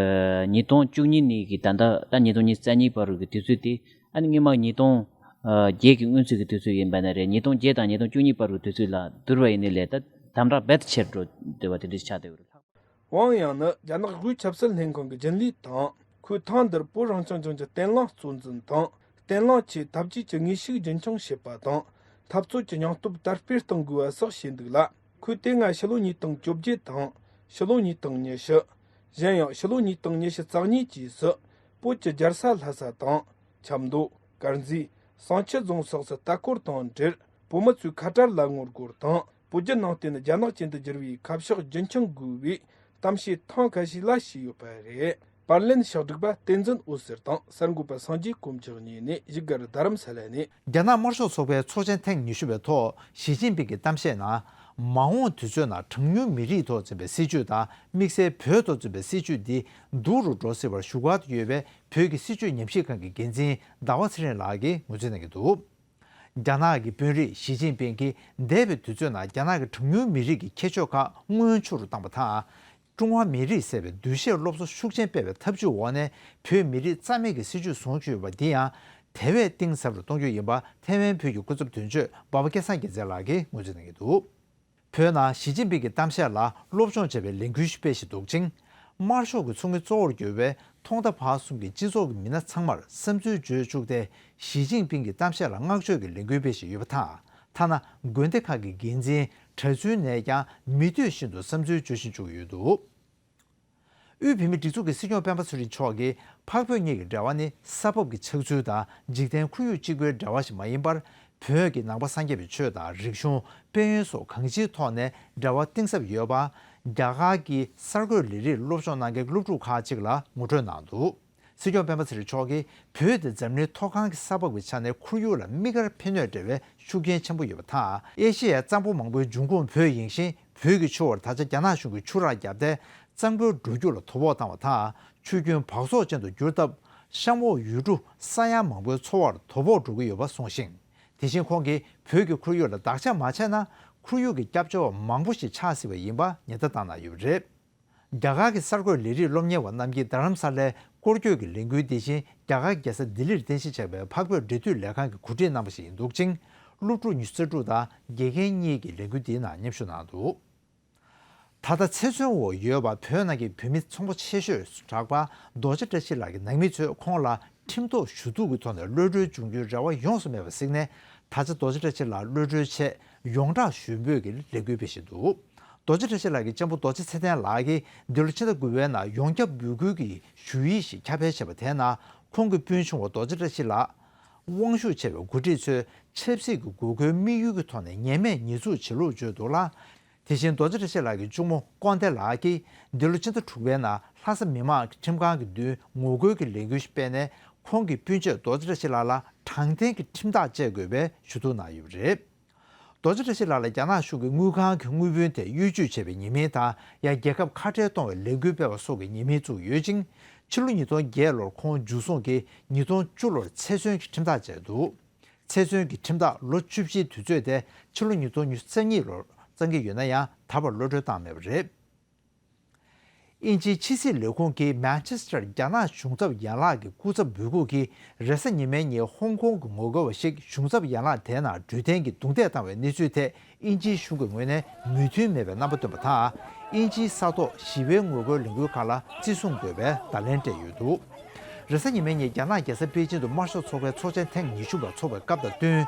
ཉིས་སྟོང་བཅུ་གཉིས་ནས་གི་ད་ལྟ་ད་ཉིས་སྟོང་ཉི་ཤུ་རྩ་གཉིས་བར་གྱི་དུས་ཚོད་དེ། ཨ་ནི་སྔོན་མ་ཉིས་སྟོང་བརྒྱད་ཀྱི་སྔོན་ཚུད་ཀྱི་དུས་ཚོད་ཡིན་པ་ན་རེད། ཉིས་སྟོང་བརྒྱད་དང་ཉིས་སྟོང་བཅུ་གཉིས་བར་གྱི་དུས་ཚོད་ལ་བསྡུར་བ་ཡིན་ནའི་ལས་ད་དམ་དྲག་རྦད་དེ་ཆེར་འགྲོ་བསྡད་པ་དེ་འདྲ་ཆགས་བསྡད་ཡོད་རེད། ཝང་དབྱང་ནི་རྒྱ་ནག་དབུས་ཆབ་སྲིད་ལྷན་ཁང་གི་རྒྱུན་ལས་དང་། ཁོས་ཐེངས་འདིར་བོད་རང་སྐྱོང་ལྗོངས་ཀྱི་བརྟན་ལྷིང་གཙོ་འཛིན་དང་། བརྟན་ལྷིང་ཆེད་འཐབ་ཇུས་ཀྱི་དངོས་ཤུགས་རྒྱུན་འཁྱོངས་བྱེད་པ་དང་། འཐབ་རྩོད་ཀྱི་སྙིང་སྟོབས་དར་སྤེལ་གཏོང་དགོས་པ་སོགས་བཤད་འདུག་ལ། ཁོས་དེ་སྔ་ཕྱི་ལོ་ཉིས་སྟོང་བཅོ་བརྒྱད་དང་། ཕྱི་ལོ་ཉིས་སྟོང་ཉི་ཤུ། གཞན་ཡང་ཕྱི་ལོ་ཉིས་སྟོང་ཉི་ཤུ་རྩ་གཉིས་བཅས་སུ། བོད་ཀྱི་རྒྱལ་ས་ལྷ་ས་དང་། ཆབ་མདོ། དཀར་མཛེས། བསང་ཆུ་རྫོང་སོགས་སུ་ལྟ་སྐོར་དང་འབྲེལ། བོད་མི་ཚོས་ཁ་བྲལ་ལ་ངོ་རྒོལ་དང་། བོད་བརྒྱུད་ནང་བསྟན་རྒྱ་ནག་ཅན་དུ་བསྒྱུར་བའི་ཁ་ཕྱོགས་རྒྱུན་འཁྱོངས་དགོས་པའི་གཏམ་བཤད་ཐེངས་ཁ་ཤས་ལ་བྱས་ཡོད་པ་རེད། པར་ལེན་ཕྱག་སྒྲིག་པ་བསྟན་འཛིན་འོད་ཟེར་དང་། གསར་འགོད་པ་སངས་རྒྱས་དཀོན་མཆོག་གཉིས་ནས་བཞུགས་སྒར་རྡ་རམ་ས་ལ་ནས། རྒྱ་ནག་དམར་ཤོག་ཚོགས་པའི་ཚོགས་ཆེན་ཐེངས་ཉི་ཤུ་པའི་ཐོག་ཞི་ཅིན་ཕིང་གི་གཏམ་བཤད་ནང་། མ་འོངས་དུས་ཚོད་ནང་གྲངས་ཉུང་མི་རིགས་ཐོག་འཛིན་པའི་སྲིད་བྱུས་དང་། དམིགས་བསལ་བོད་ཐོག་འཛིན་པའི་སྲིད་བྱུས་འདི་སྡུག་རུ་འགྲོ་སྲིད་པར་ཞུ་སྒར་དུ་ཡོད་པའི་བོད་ཀྱི་སྲིད་བྱུས་ཉམས་ཞིབ་ཁང་གི་འགན་འཛིན་ཟླ་བ་ཚེ་རིང་ལགས་ཀྱིས་ངོས་འཛིན་གནང་གི་འདུག། རྒྱ་ནག་གི་དཔོན་རིགས་ཞི་ཅིན་ཕིང་གིས་འདས་པའི་དུས་ཚོད་ནང་རྒྱ་ནག་གི་གྲངས་ཉུང་མི་རིགས་ཀྱི་ཁྱད་ཆོས་ཁག་མངོན་ཆུང་རུ་བཏང་བ་དང་། ཀྲུང་ཧྭ་མི་རིགས་ཟེར་བའི་འདུ་ཤེས་སློབ་གསོ་ཤུགས་ཆེན་སྤེལ་བའི་ཐབས་ཇུས་འོག་ནས། བོད་མི་རིགས་རྩ་མེད་ཀྱི་སྲིད་བྱུས་བཟུང་བཞིན་ཡོད་པ་འདི་ཡང་དེ་བས་གཏིང་ཟབ་རུ་གཏོང་རྒྱུ་ཡིན་པ། ཐའེ་ཝན་བོད་ཀྱི་སྐུ་ཚབ་དོན་གཅོད་འབའ་པ་སྐལ་བཟང་རྒྱལ་མཚན་ལགས་ཀྱིས་ངོས་འཛིན་གནང་གི་འདུག། བོད་ནང་ཞི་ཅིན་ཕིང་གི་གཏམ་བཤད་ལ་སློབ་སྦྱོང་བྱེད་པའི་ལས་འགུལ་ཞིག་སྤེལ་བཞིན་འདུག་ཅིང་། དམར་ཤོག་གི་ཚོགས་མི་གཙོ་བོར་གྱུར་པའི་ ཐོག་མཐའ་བར་གསུམ་གྱི་སྤྱི་ཚོགས་ཀྱི་མི་སྣ་ཚང་མར་བསམ་ཚུལ་བརྗོད་བཅུག་སྟེ། ཞི་ཅིན་ཕིང་གི་གཏམ་བཤད་ལ་བསྔགས་བརྗོད་ཀྱི་ལས་འགུལ་སྤེལ་བཞིན་ཡོད་པ་དང་། ཐ་ན་དགོན་སྡེ་ཁག་གི་འགན་འཛིན་གྲྭ་བཙུན་ནས་ཀྱང་མི་འདོད་བཞིན་དུ་བསམ་ཚུལ་བརྗོད་བཞིན་བཅུག་ཡོད་འདུག་དབུས་བོད་མིའི་སྒྲིག་འཛུགས་ཀྱི་སྲིད་སྐྱོང་སྤེན་པ་ཚེ་རིང་མཆོག་གིས། འཕགས་བོད་གཉིས་ཀྱི་འབྲེལ་བ་ནི་ས་བབ་ཀྱི་ཆགས་ཚུལ་དང་འཇིག་རྟེན་ཁོར་ཡུག་གཅིག་པུའི་འབྲེལ་བ་ཞིག་མ་ཡིན་པར། བོད་ཀྱི་ནང་པ་སངས་རྒྱས་པའི་ཆོས་དང་རིག་གཞུང་། དཔལ་ཡོན་སོགས་གང་ཅིའི་ཐོག་ནས་འབྲེལ་བ་གཏིང་ཟབ་ཡོད་པ། རྒྱ་གར་གྱི་གསར་འགོད་ལས་རིགས་སློབ་སྦྱོང་གནང་མཁན་སློབ་ཕྲུག་ཁག་ཅིག་ལ་ངོ་སྤྲོད་གནང་འདུག་སྲིད་སྐྱོང་སྤེན་པ་ཚེ་རིང་མཆོག་གིས། བོད་དེ་འཛམ་གླིང་མཐོ་སྒང་གི་ས་བབ་ཀྱི་ཆ་ནས་ཁོར་ཡུག་ལ་དམིགས་བཀར་ཕན་ནུས་འབྲེལ་བའི་ཤུགས་རྐྱེན་ཆེན་པོ་ཡོད་པ་དང་། ཨེ་ཤེ་ཡའི་གཙང་པོ་མང་པོའི་འབྱུང་ཁུངས་བོད་ཡིན་ཞིང་། བོད་ཀྱི་ཆུ་བར་ད་ཆ་རྒྱ་ནག་གཞུང་གིས་ཆུ་རགས་བརྒྱབ་སྟེ། གཙང་པོའི་འགྲོ་རྒྱུག་ལ་དོ་ཕོག་བཏང་བ་དང་། ཆུ་རྒྱུན་འབག་བཙོག་ཅན་དུ་གྱུར་སྟབས། གཤམ་འོག་ཡུལ་གྲུ་ས་ཡ་མང་པོའི་འཚོ་བར་དོ་ཕོག་འགྲོ་གི་ཡོད་པ་གསུངས་ཤིང་། དེ་བཞིན་ཁོང་གིས། བོད་ཀྱི་ཁོར་ཡུག་ལ་བདག་འཇགས་མ་བྱས་ན། ཁོར་ཡུག་གི་སྐྱབས་བཅོལ་བ་མང་པོ་ཞིག་ཆགས་སྲིད་པ་ཡིན་པ་ཉེན་བརྡ་བཏང་གནང་ཡོད་པ་རེད། རྒྱ་གར་གྱི་གསར་འགོད་ལས་རིགས་སློབ་གཉེར་བ་རྣམས་ཀྱིས་རྡ་རམ་ས་ལའི་སྐོར་སྐྱོད་ཀྱི་ལས་འགུལ་འདི་བཞིན་རྒྱ་གར་རྒྱལ་ས་ལྡི་ལིར་རྟེན་གཞི་བྱས་པའི་འཕགས་བོད་འབྲེལ་མཐུད་ལས་ཁང་གིས་གོ་སྒྲིག་གནང་བ་ཞིག་ཡིན་འདུག་ཅིང་། སློབ་ཕྲུག་ཉི་ཤུ་རྩ་དྲུག་དང་དགེ་རྒན་གཉིས་ཀྱིས་ལས་འགུལ་འདིའི་ནང་མཉམ་ཞུགས་གནང་འདུག་ད་ལྟ་ཚེ་བཙོན་འོག་ཡོད་པ་བོད་ནང་གི་བོད་མི་ཚོང་པ་ཆེ་ཤོས་སུ་གྲགས་པ་རྡོ་རྗེ་བཀྲ་ཤིས་ལགས་ཀྱི་ནང་མི་ཚོས་ཁོང་ལ་ཁྲིམས་ཐོག་ཞུ་གཏུག་གི་ཐོག་ནས་གློད་གྲོལ་འབྱུང་རྒྱུའི་རེ་བ་ཡོངས་སུ་མེད་པར་གཟིགས་ནས། ད་ཆ་རྡོ་རྗེ་བཀྲ་ཤིས་ལགས་གློད་གྲོལ་ཆེད་ཡོངས་གྲགས་ཞུ་འབོད་ཀྱི་ལས་འགུལ་སྤེལ་བཞིན་འདུག་རྡོ་རྗེ་བཀྲ་ཤིས་ལགས་ཀྱི་གཅེན་པོ་རྡོ་རྗེ་ཚེ་བརྟན་ལགས་ཀྱིས་འདི་ལོ་ཕྱི་ཟླ་དགུ་པའི་ནང་ཡོངས་ཁྱབ་འབོད་སྐུལ་གྱི་ཞུ་ཡིག་ཞིག་ཁྱབ་སྤེལ་བྱས་པ་དེའི་ནང་། ཁོང་གི་སྤུན་ཆུང་བ་རྡོ་རྗེ་བཀྲ་ཤིས་ལགས་དབང་ཤུགས་ཆེ་བའི་འགོ་ཁྲིད་ཚོས་ཆབ་སྲིད་ཀྱི་དགོས་མཁོའི་དམིགས་ཡུལ་གྱི་ཐོག་ནས་ཉེས་མེད་ཉེས་འཛུགས་བྱེད་ལུགས་བརྗོད་འདུག་ལ། དེ་བཞིན་རྡོ་རྗེ་བཀྲ་ཤིས་ལགས་ཀྱི་གཅུང་མོ་ཀོན་ཏེ་ལགས་ཀྱིས་འདི་ལོ་ཕྱི་ཟླ་དྲུག་པའི་ནང་ལྷ་ས་མི་མང་ཁྲིམས་ཁང་གི་མདུན་ངོ་རྒོལ་གྱི་ལས་འགུལ་ཞིག་སྤེལ་ནས། ཁོང་གི་སྤུན་མཆེད་རྡོ་རྗེ་བཀྲ་ཤིས་ལགས་ལ་དྲང་བདེན་གྱི་ཁྲིམས་ཐག་བཅད་དགོས་པའི་ཞུ་གཏུག་གནང་ཡོད་པ་རེད། རྡོ་རྗེ་བཀྲ་ཤིས་ལགས་ལ་རྒྱ་ནག་གཞུང་གིས་དངུལ་ཁང་གི་དངུལ་བུན་དེ་གཡོ་ཇུས་བྱས་པའི་ཉེས་མིང་དང་། ཡང་རྒྱལ་ཁབ་ཁ་བྲལ་གཏོང་བའི་ལས་འགུལ་སྤེལ་བ་སོགས་ཀྱི་ཉེས་མིང་བཙུགས་ཡོད་ཅིང་། ཕྱི་ལོ་ཉིས་སྟོང་བརྒྱད་ལོར་ཁོང་འཇུ་བཟུང་གིས་ཉིས་སྟོང་བཅུ་ལོར་ཚེ་བཙོན་གྱི་ཁྲིམས་ཐག་བཅད་འདུག་ཚེ་བཙོན་གྱི་ཁྲིམས་ཐག་ལོ་བཅུ་བཞིའི་དུས་ཚོད་དེ་ཕྱི་ལོ་ཉིས་སྟོང་ཉི་ཤུ་རྩ་གཉིས་ལོར་གཙང་གི་ཡོད་ན་ཡང་ད་བར་གློད་གྲོལ་བཏང་མེད་པ་རེད། དབྱིན་ཇིའི་ཕྱི་སྲིད་ལས་ཁུངས་ཀྱིས་མན་ཆེ་སི་ཊར་རྒྱ་ནག་གཞུང་ཚབ་ཡན་ལག་གི་སྐུ་ཚབ་འབོད་འགུག་གིས་རེས་གཟའ་ཉི་མའི་ཉིན་ཧོང་ཀོང་གི་ངོ་རྒོལ་བ་ཞིག་གཞུང་ཚབ་ཡན་ལག་དེའི་ནང་འགྲུལ་བསྟན་གྱིས་རྡུང་རྡེག་བཏང་བའི་གནས་ཚུལ་ཐད། དབྱིན་ཇིའི་གཞུང་གི་ངོས་ནས་མོས་མཐུན་མེད་པའི་རྣམ་པ་བཏོན་པ་དང་། དབྱིན་ཇིའི་ས་ཐོག་ཞི་བའི་ངོ་རྒོལ་ལས་འགུལ་ཁག་ལ་བརྩི་སྲུང་དགོས་པའི་བརྡ་ལན་སྤྲད་ཡོད་འདུག་རེས་གཟའ་ཉི་མའི་ཉིན་རྒྱ་ནག་རྒྱལ་ས་པེ་ཅིན་དུ་དམར་ཤོག་ཚོགས་པའི་ཚོགས་ཆེན་ཐེངས་ཉི་ཤུ་པ་འཚོགས་པའི་སྐབས་དང་བསྟུན།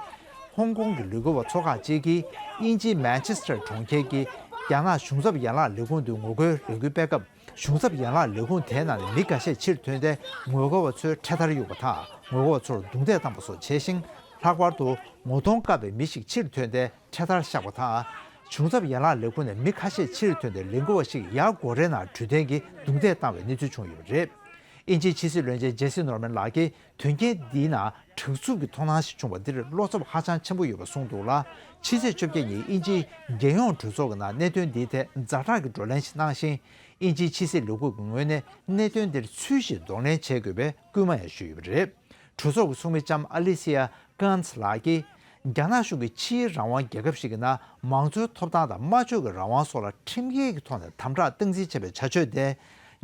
ཧོང་ཀོང་གི་ལས་འགུལ་བ་ཚོ་ཁག་ཅིག་གིས་དབྱིན་ཇིའི་མན་ཆེ་སི་ཊར་གྲོང་ཁྱེར་གྱི་རྒྱ་ནག་གཞུང་ཚབ་ཡན་ལག་ལས་ཁུངས་དུ་ངོ་རྒོལ་ལས་འགུལ་སྤེལ་སྐབས། གཞུང་ཚབ་ཡན་ལག་ལས་ཁུངས་དེའི་ནང་ནས་མི་འགའ་ཤས་ཕྱིར་ཐོན་ཏེ། ངོ་རྒོལ་བ་ཚོའི་འཕྲེད་དར་གཡུགས་པ་དང་། ངོ་རྒོལ་བ་ཚོར་རྡུང་རྡེག་བཏང་པ་སོགས་བྱས་ཤིང་། ལྷག་པར་དུ་ངོ་གདོང་བཀབ་པའི་མི་ཞིག་ཕྱིར་ཐོན་ཏེ། འཕྲེད་དར་བཤགས་པ་དང་། གཞུང་ཚབ་ཡན་ལག་ལས་ཁུངས་ནས་མི་ཁ་ཤས་ཕྱིར་ཐོན་ཏེ། ལས་འགུལ་བ་ཞིག་ཡར་སྒོ་རའི་ནང་འགྲུལ་བསྟན་གྱིས་རྡུང་རྡེག་བཏང་བའི་གནས་ཚུལ་བྱུང་ཡོད་པ་རེད། དབྱིན་ཇིའི་ཕྱི་སྲིད་བློན་ཆེན་ཇེ་སི་ནོར་མན་ལགས་ཀྱིས། དོན་རྐྱེན་འདིའི་ནང་དྲག་རྩུབ་ཀྱི་མཐོང་སྣང་ཞིག་བྱུང་བ་འདིར་བློ་འཚབ་ཧ་ཅང་ཆེན་པོ་ཡོད་པ་གསུངས་འདུག་ལ། ཕྱི་ཚེས་བཅོ་བརྒྱད་ཉིན་དབྱིན་ཇིའི་རྒྱལ་ཡོངས་གྲོས་ཚོགས་ཀྱི་ནང་གནད་དོན་འདིའི་ཐད་ཛ་དྲག་གི་བགྲོ་གླེང་ཞིག་གནང་ཞིང་། དབྱིན་ཇིའི་ཕྱི་སྲིད་ལས་ཁུངས་ཀྱི་ངོས་ནས་གནད་དོན་འདིར་ཚུལ་བཞིན་གདོང་ལེན་བྱེད་དགོས་པའི་སྐུལ་མ་ཡང་ཞུས་ཡོད་པ་རེད། གྲོས་ཚོགས་ཀྱི་ཚོགས་མི་ལྕམ་ཨ་ལི་སི་ཡ་ཀཱན་ལགས་ཀྱིས། རྒྱ་ནག་གཞུང་གིས་ཕྱིའི་རང་དབང་རྒྱལ་ཁབ་ཞིག་གི་ནང་མང་གཙོའི་ཐོབ་ཐང་དང་སྨྲ་བརྗོད་ཀྱི་རང་དབང་སོགས་ལ་ཁྲིམས་འགལ་གྱི་ཐོག་ནས་དམ་དྲག་སྟངས་འཛིན་བྱས་པའི་བྱ་སྤྱོད་དེ།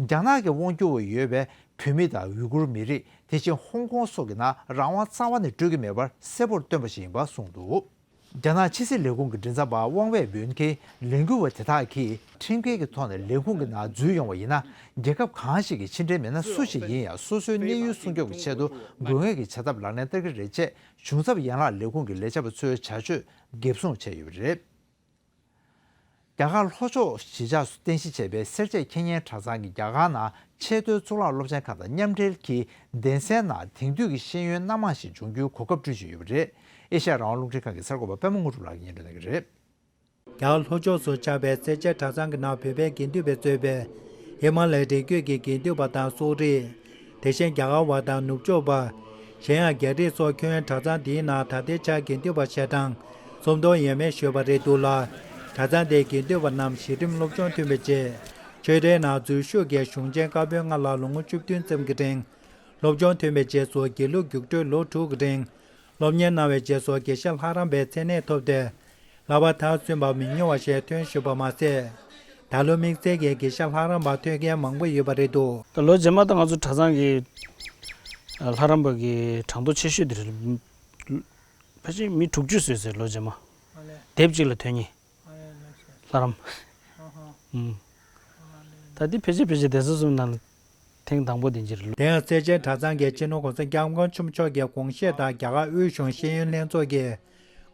རྒྱ་ནག་གི་དབང་སྒྱུར་འོག་ཡོད་པའི་བོད་མི་དང་ཡུ་གུར་མི་རིགས། དེ་བཞིན་ཧོང་ཀོང་སོགས་ཀྱི་ནང་རང་དབང་རྩ་བ་ནས་སྤྲོད་ཀྱི་མེད་པར་གསལ་པོར་སྟོན་པ་ཞིག་ཡིན་པ་གསུངས་འདུག་རྒྱ་ནག་ཕྱི་སྲིད་ལས་ཁུངས་ཀྱི་མགྲིན་ཚབ་པ་ཝང་ཝེ་བུན་གྱིས། ལས་འགུལ་བ་དེ་དག་གིས་ཁྲིམས་འགལ་གྱི་ཐོག་ནས་ལས་ཁུངས་ཀྱི་ནང་འཛུལ་ཡོང་བ་ཡིན་ན། རྒྱལ་ཁབ་གང་ཞིག་གི་ཕྱི་འབྲེལ་མི་སྣ་སུ་ཞིག་ཡིན་ཡང་། སོ་སོའི་གནས་ཡུལ་སྲུང་སྐྱོབ་ཀྱི་ཆེད་དུ་དགོས་ངེས་ཀྱི་བྱ་ཐབས་ལག་ལེན་བསྟར་གྱི་རེད་ཅེས། གཞུང་ཚབ་ཡན་ལག་ལས་ཁུངས་ཀྱི་ལས་བྱེད་པ་ཚོའི་བྱ་སྤྱོད་འགེབས་སྲུང་བྱས་ཡོད་པ་རེད། རྒྱ་གར་ལྷོ་ཕྱོགས་གཞིས་ཆགས་སུ་རྟེན་གཞི་བྱས་པའི་སེར་བྱེས་ཁེ་ཉན་གྲྭ་ཚང་གིས། རྒྱ་གར་ནང་ཆེས་མཐོའི་གཙུག་ལག་སློབ་ཆེན་ཁག་དང་མཉམ་འབྲེལ་གྱིས། གདན་སའི་ནང་དེང་དུས་ཀྱི་ཤེས་ཡོན་སྣ་མང་ཞིག་སྦྱོང་རྒྱུའི་གོ་སྐབས་བསྐྲུན་བཞིན་ཡོད་པ་རེད། ཨེ་ཤ་ཡ་རང་དབང་རླུང་འཕྲིན་ཁང་གི་གསར་འགོད་པ་པད་མ་དངོས་གྲུབ་ལགས་ཀྱིས་སྙན་སྒྲོན་གནང་གི་རེད། རྒྱ་གར་ལྷོ་ཕྱོགས་སུ་ཆགས་པའི་སེར་བྱེས་གྲྭ་ཚང་གི་ནང་བོད་པའི་དགེ་འདུན་པས་གཙོས་པའི་ཧི་མ་ལ་ཡའི་རི་རྒྱུད་ཀྱི་དགེ་འདུན་པ་དང་གསོ་རིག་དེ་བཞིན་རྒྱ་གར་བ་དང་ནུབ་ཕྱོགས་པ། གཞན་ཡང་རྒྱ་རིགས་སོགས་ཁྱོན་ཡོད་གྲྭ་ཚང་འདིའི་ནང་ད་ལྟའི་ཆར་དགེ་འདུན་པ་ཞལ་གྲངས་སུམ་སྟོང་ཡས་མས་ཞུས་པ་རེད་འདུག་ལ། གྲྭ་ཚང་འདིའི་དགེ་འདུན་པ་རྣམས་གཞི་རིམ་སློབ་སྦྱོང་ཐོན་པའི་རྗེས། ཆོས་འབྲེལ་ནང་འཛུལ་ཞུགས་ཀྱིས་གཞུང་ཆེན་བཀའ་པོད་ལྔ་ལ་ལོ་ངོ་བཅུ་བདུན་ཙམ་གྱི་རིང་། སློབ་སྦྱོང་ཐོན་པའི་རྗེས་སུ་དགེ་ལུགས་རྒྱུགས་སྤྲོད་ལོ་དྲུག་གི་རིང་། སློབ་གཉེར་གནང་བའི་རྗེས་སུ་དགེ་བཤེས་ལྷ་རམས་པའི་མཚན་གནས་ཐོབ་སྟེ། ལག་པ་མཐར་སོན་པ་མི་ཉུང་བ་ཞིག་ཐོན་བཞིན་པ་མ་ཟད། ད་ལོ་དམིགས་བསལ་གྱི་དགེ་བཤེས་ལྷ་རམས་པ་ཐོན་མཁན་མང་པོ་ཡོད་པ་རེད་འདུག་ད་ལོ་རྗེས་མ་ད་ང་ཚོ་གྲྭ་ཚང་གི་ལྷ་རམས་པ་གི་གྲངས་ཐོ་ཆེ་ཤོས་དེ་རེད། ཕལ་ཆེར་མི་དྲུག་ཅུ་བཟོས་ཟེར་ལོ་རྗེས་མ། ཨ་ལས། དེབ་གཅིག་ལ་ཐོན་མཁན། ཨ་ལས་ལགས་སོ། ལྷ་རམས། ཨ་ཧ། ཨུམ། ཨ་ལས། ད་འདི་ཕལ་ཆེར་ཕལ་ཆེར་གདན་ས་གསུམ་ནང་ལ་དེབ་ ཐེངས་དང་པོ་དེ་འདིར། དེ་ཡང་སེར་བྱེས་གྲྭ་ཚང་གི་སྤྱི་ནོར་༸གོང་ས་༸སྐྱབས་མགོན་ཆེན་པོ་མཆོག་གི་དགོངས་བཞེད་དང་རྒྱ་གར་དབུས་གཞུང་ཤེས་ཡོན་ལྷན་ཚོགས་ཀྱི་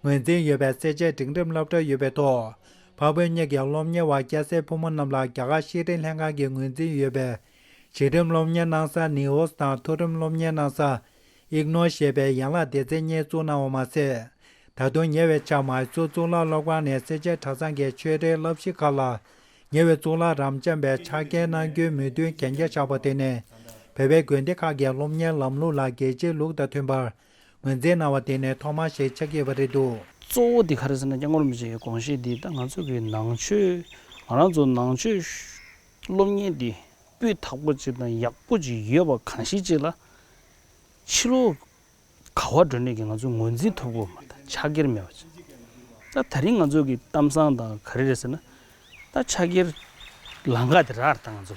ངོས་འཛིན་ཡོད་པའི་སེར་བྱེས་སྒྲིག་ཁྲིམས་སློབ་གྲྭ་ཡོད་པའི་ཐོག་འཕགས་བོད་གཉིས་ཀྱི་སློབ་གཉེར་བ་སྐྱ་སེར་ཕོ་མོ་རྣམས་ལ་རྒྱ་གར་ཤེས་རིག་ལྷན་ཁང་གི་ངོས་འཛིན་ཡོད་པའི་གཞི་རིམ་སློབ་གཉེར་གནང་ས་ནིའོ་སི་དང་མཐོ་རིམ་སློབ་གཉེར་གནང་ས་ཨིག་ནོར་ཞེས་པའི་ཡན་ལག་སྡེ་ཚན་གཉིས་བཙུགས་གནང་བ་མ་ཟད། ད་དུང་ཉེ་བའི་ཆར་མའི་སུར་གཙུག་ལག་སློབ་ཁང་ནས་སེར་བྱེས་གྲྭ་ཚང་གི་ཆོས་རིག་བསླབ་གཞི་ཁག་ལ་ཉེ་བའི་གཙུག་ལག་རབ་འབྱམས་པའི་ཕྱག་འཁྱེར་གནང་རྒྱུའི་མོས་མཐུན་གན་རྒྱ་བཞག་པ་དེ་ནི་བོད་པའི་དགོན་སྡེ་ཁག་གི་སློབ་གཉེར་ལམ་ལུགས་ལ་རྒྱལ་སྤྱིའི་ལུགས་དང་མཐུན་པར་ངོས་འཛིན་གནང་བ་དེ་ནི་ཐོག་མ་ཞིག་ཆགས་ཀྱི་ཡོད་པ་རེད་འདུག། གཙོ་བོ་དེ་ག་རེ་ཟེར་ན། སྐྱབས་མགོན་རིན་པོ་ཆེའི་དགོངས་གཞི་འདི་ད་ང་ཚོ་གི་ནང་ཆོས་ང་རང་ཚོ་ནང་ཆོས་སློབ་གཉེར་འདི་སྤུས་དག་པོ་ཅིག་དང་ཡག་པོ་ཅིག་ཡོད་པ་གང་ཞིག་ཅིག་ལ་ཕྱི་ལོགས་ག་བ་འགྲོ་ནས་ཀྱི་ང་ཚོས་ངོས་འཛིན་ཐུབ་དགོས་མ་ད་ཕྱག་འཁྱེར་མེད་པ་ཅིག། ད་ད་རིང་ང་ཚོ་གི་གཏམ་བཟང་དང་ག་རེ་རེད་ཟེར་ན། ད་ཕྱག་འཁྱེར་ལམ་ཁ་དེ་རག་རེད། ད་ང་ཚོ་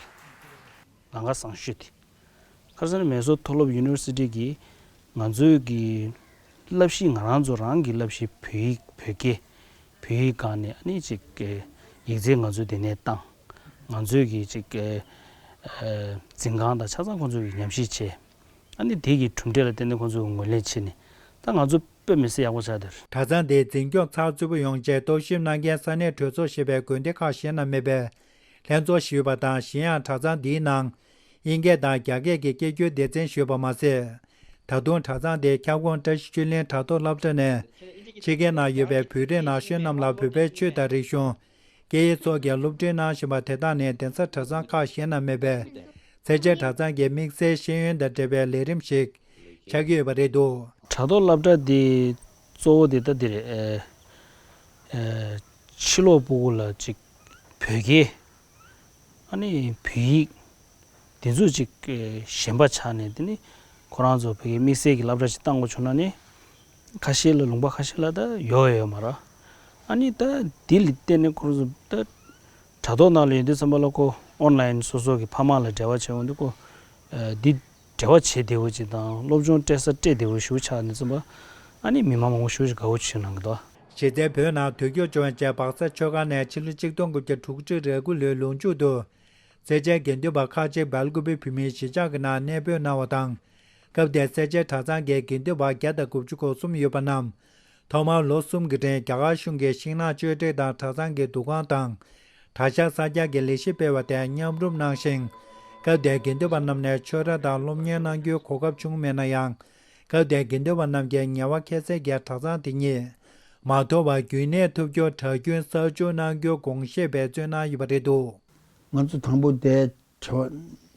ལམ་ཁ་བཟང་ཤོས་དེ། ཁ་སང་མེ་སོར་མཐོ་སློབ་ཡུ་ནི་ཝར་སི་ཊི་གིས་ང་ཚོའི་གི་བསླབ་གཞི་ང་རང་ཚོ་རང་གི་བསླབ་གཞི་བོད་ཡིག་བོད་སྐད་བོད་ཡིག་སྒང་ནས་ཨ་ནི་ཅིག་ཡིག་ཚད་ང་ཚོ་དེ་ནས་བཏང་། ང་ཚོའི་གི་ཅིག་འཛིན་ཁང་དང་ཆ་ཚང་ཁོང་ཚོ་གི་ཉམས་ཞིབ་བྱས། ཨ་ནི་དེ་གི་གྲུབ་འབྲས་ལ་བརྟེན་ནས་ཁོང་ཚོ་གི་ངོས་ལེན་བྱས་ནས་ད་ང་ཚོ་དཔེ་མི་སྲིད་ཡག་པོ་ཆགས་བསྡད་རེད། གྲྭ་ཚང་དེའི་འཛིན་སྐྱོང་ཚགས་ཚུད་པོ་ཡོང་ཆེད་རྟོག་ཞིབ་གནང་མཁན་ས་གནས་གྲོས་ཚོགས་ཞེས་པའི་དགོན་སྡེ་ཁག་གཞན་ན་མེད་པའི་ལྷན་ཚོགས་ཤིག་ཡོད་པ་དང་། གཞན་ཡང་གྲྭ་ཚང་འདིའི་ནང་དབྱིན་སྐད་དང་རྒྱ་སྐད་ཀྱི་སྐད་སྒྱུར་སྡེ་ཚན་ཞིག་ཡོད་པ་མ་ཟད། ད་དུང་གྲྭ་ཚང་དེའི་ཁྱབ་ཁོངས་བཀྲ་ཤིས་ཆོས་གླིང་དྲ་ཐོག་སློབ་གྲྭ་ནས་ཕྱི་རྒྱལ་ནང་ཡོད་པའི་བོད་རིགས་ན་གཞོན་རྣམས་ལ་བོད་པའི་ཆོས་དང་རིག་གཞུང་། སྐད་ཡིག་སོགས་ཀྱི་སློབ་ཁྲིད་གནང་བཞིན་པ་དེ་དག་ནི་གདན་ས་གྲྭ་ཚང་ཁག་གཞན་ན་མེད་པའི་སེར་བྱེས་གྲྭ་ཚང་གི་དམིགས་བསལ་ཤེས་ཡོན་དང་འབྲེལ་བའི་ལས་རིམ་ཞིག་ཆགས་ཀྱི་ཡོད་པ་རེད་འདུག། དྲ་ཐོག་སློབ་གྲྭ་འདི་གཙོ་བོ་འདི་ལྟ་འདི་རེད། ཨེ་ཨེ་ཕྱི་ལོགས་སྤུ་གུ་ལ་ཅིག་བོད་སྐད། ཨ་ནི་བོད་ཡིག་དེ་ཚོ་ཅིག་ཨེ་ཞན་པ་ཆགས་ནས། དེ་ནི་ཁོ་རང་ཚོ་བོད་སྐད་དམིགས་བསལ་གྱི་སློབ་གྲྭ་ཅིག་བཏང་དགོས་བྱུང་ན་ནི། ཁ་ཤས་ལ་ལུང་པ་ཁ་ཤས་ལ་ད་ཡོད་ཡོད་མ་རེད། ཨ་ནི་ད་དེ་ལ་བརྟེན་ནས་ཁོ་རང་ཚོ་ད་དྲ་ཐོག་ནང་ལ་ཡོད་དུས་ཙམ་པ་ལ་ཁོ་ཨོན་ལན་སོ་སོ་གི་ཕ་མ་ལ་འབྲེལ་བ་བྱེད་འོང་དུས་ཁོ་ཨ་འདི་འབྲེལ་བ་བྱེད་བདེ་བོ་ཅིག་དང་སློབ་སྦྱོང་སྤྲད་ས་སྤྲད་བདེ་བོ་ཞིག་ཆགས་ནས་ཙམ་པ། ཨ་ནི་མི་མང་མང་པོ་ཞེ་པོ་ཅིག་དགའ་བོ་བྱེད་གནང་གི་འདུག། གཞི་རྩའི་བོད་ནང་དུས་འགྱུར་བྱུང་བའི་རྗེས་སྦག་ས་ཆོས་སྒར་ནས་ཕྱི་ལོ་ཆིག་སྟོང་དགུ་བརྒྱ་དྲུག་ཅུ་རེ་དགུ་ལོའི་ལོ་མཇུག་ཏུ། སེར་བྱེས་དགེ་འདུན་པ་ཁག་ཅིག་སྦེལ་ཀོབ་བོད་མིའི་གཞིས་ཆགས་ཀྱི་ནང་གནས་སྤོས་གནང་བ་དང་། སྐབས་དེར་སེར་བྱེས་གྲྭ་ཚང་གི་དགེ་འདུན་པ་བརྒྱ་དང་དགུ་བཅུ་གོ་གསུམ་ཡོད་པ་རྣམས། ཐོག་མར་ལོ་གསུམ་གྱི་རིང་རྒྱ་གར་གཞུང་གི་ཤིང་ནགས་གཅོད་འབྲེག་དང་གྲྭ་ཚང་གི་འདུ་ཁང་དང་། གྲྭ་ཤག་གསར་རྒྱག་གི་ལས་གཞི་སྤེལ་བ་དེ་མཉམ་རུབ་གནང་ཞིང་། སྐབས་དེར་དགེ་འདུན་པ་རྣམས་ནས་ཆོས་ར་དང་སློབ་གཉེར་གནང་རྒྱུའི་གོ་སྐབས་བྱུང་མེད་ན་ཡང་། སྐབས་དེར་དགེ་འདུན་པ་རྣམས་ཀྱིས་ཉེ་བ་ཁྱད་བསད་ཀྱི་གྲྭ་ཚང་དེ་ཉིད་མ་དོར་བར་རྒྱུན་གནས་ཐུབ་རྒྱུར་གྲྭ་རྒྱུན་གསར་བསྒྱུར་གནང་རྒྱུའི་དགོངས་བཞེད་འབད་བརྩོན་གནང་ཡོད་པ་རེད་འདུག། ང་ཚོ་དང་པོ་དེ་དྲི་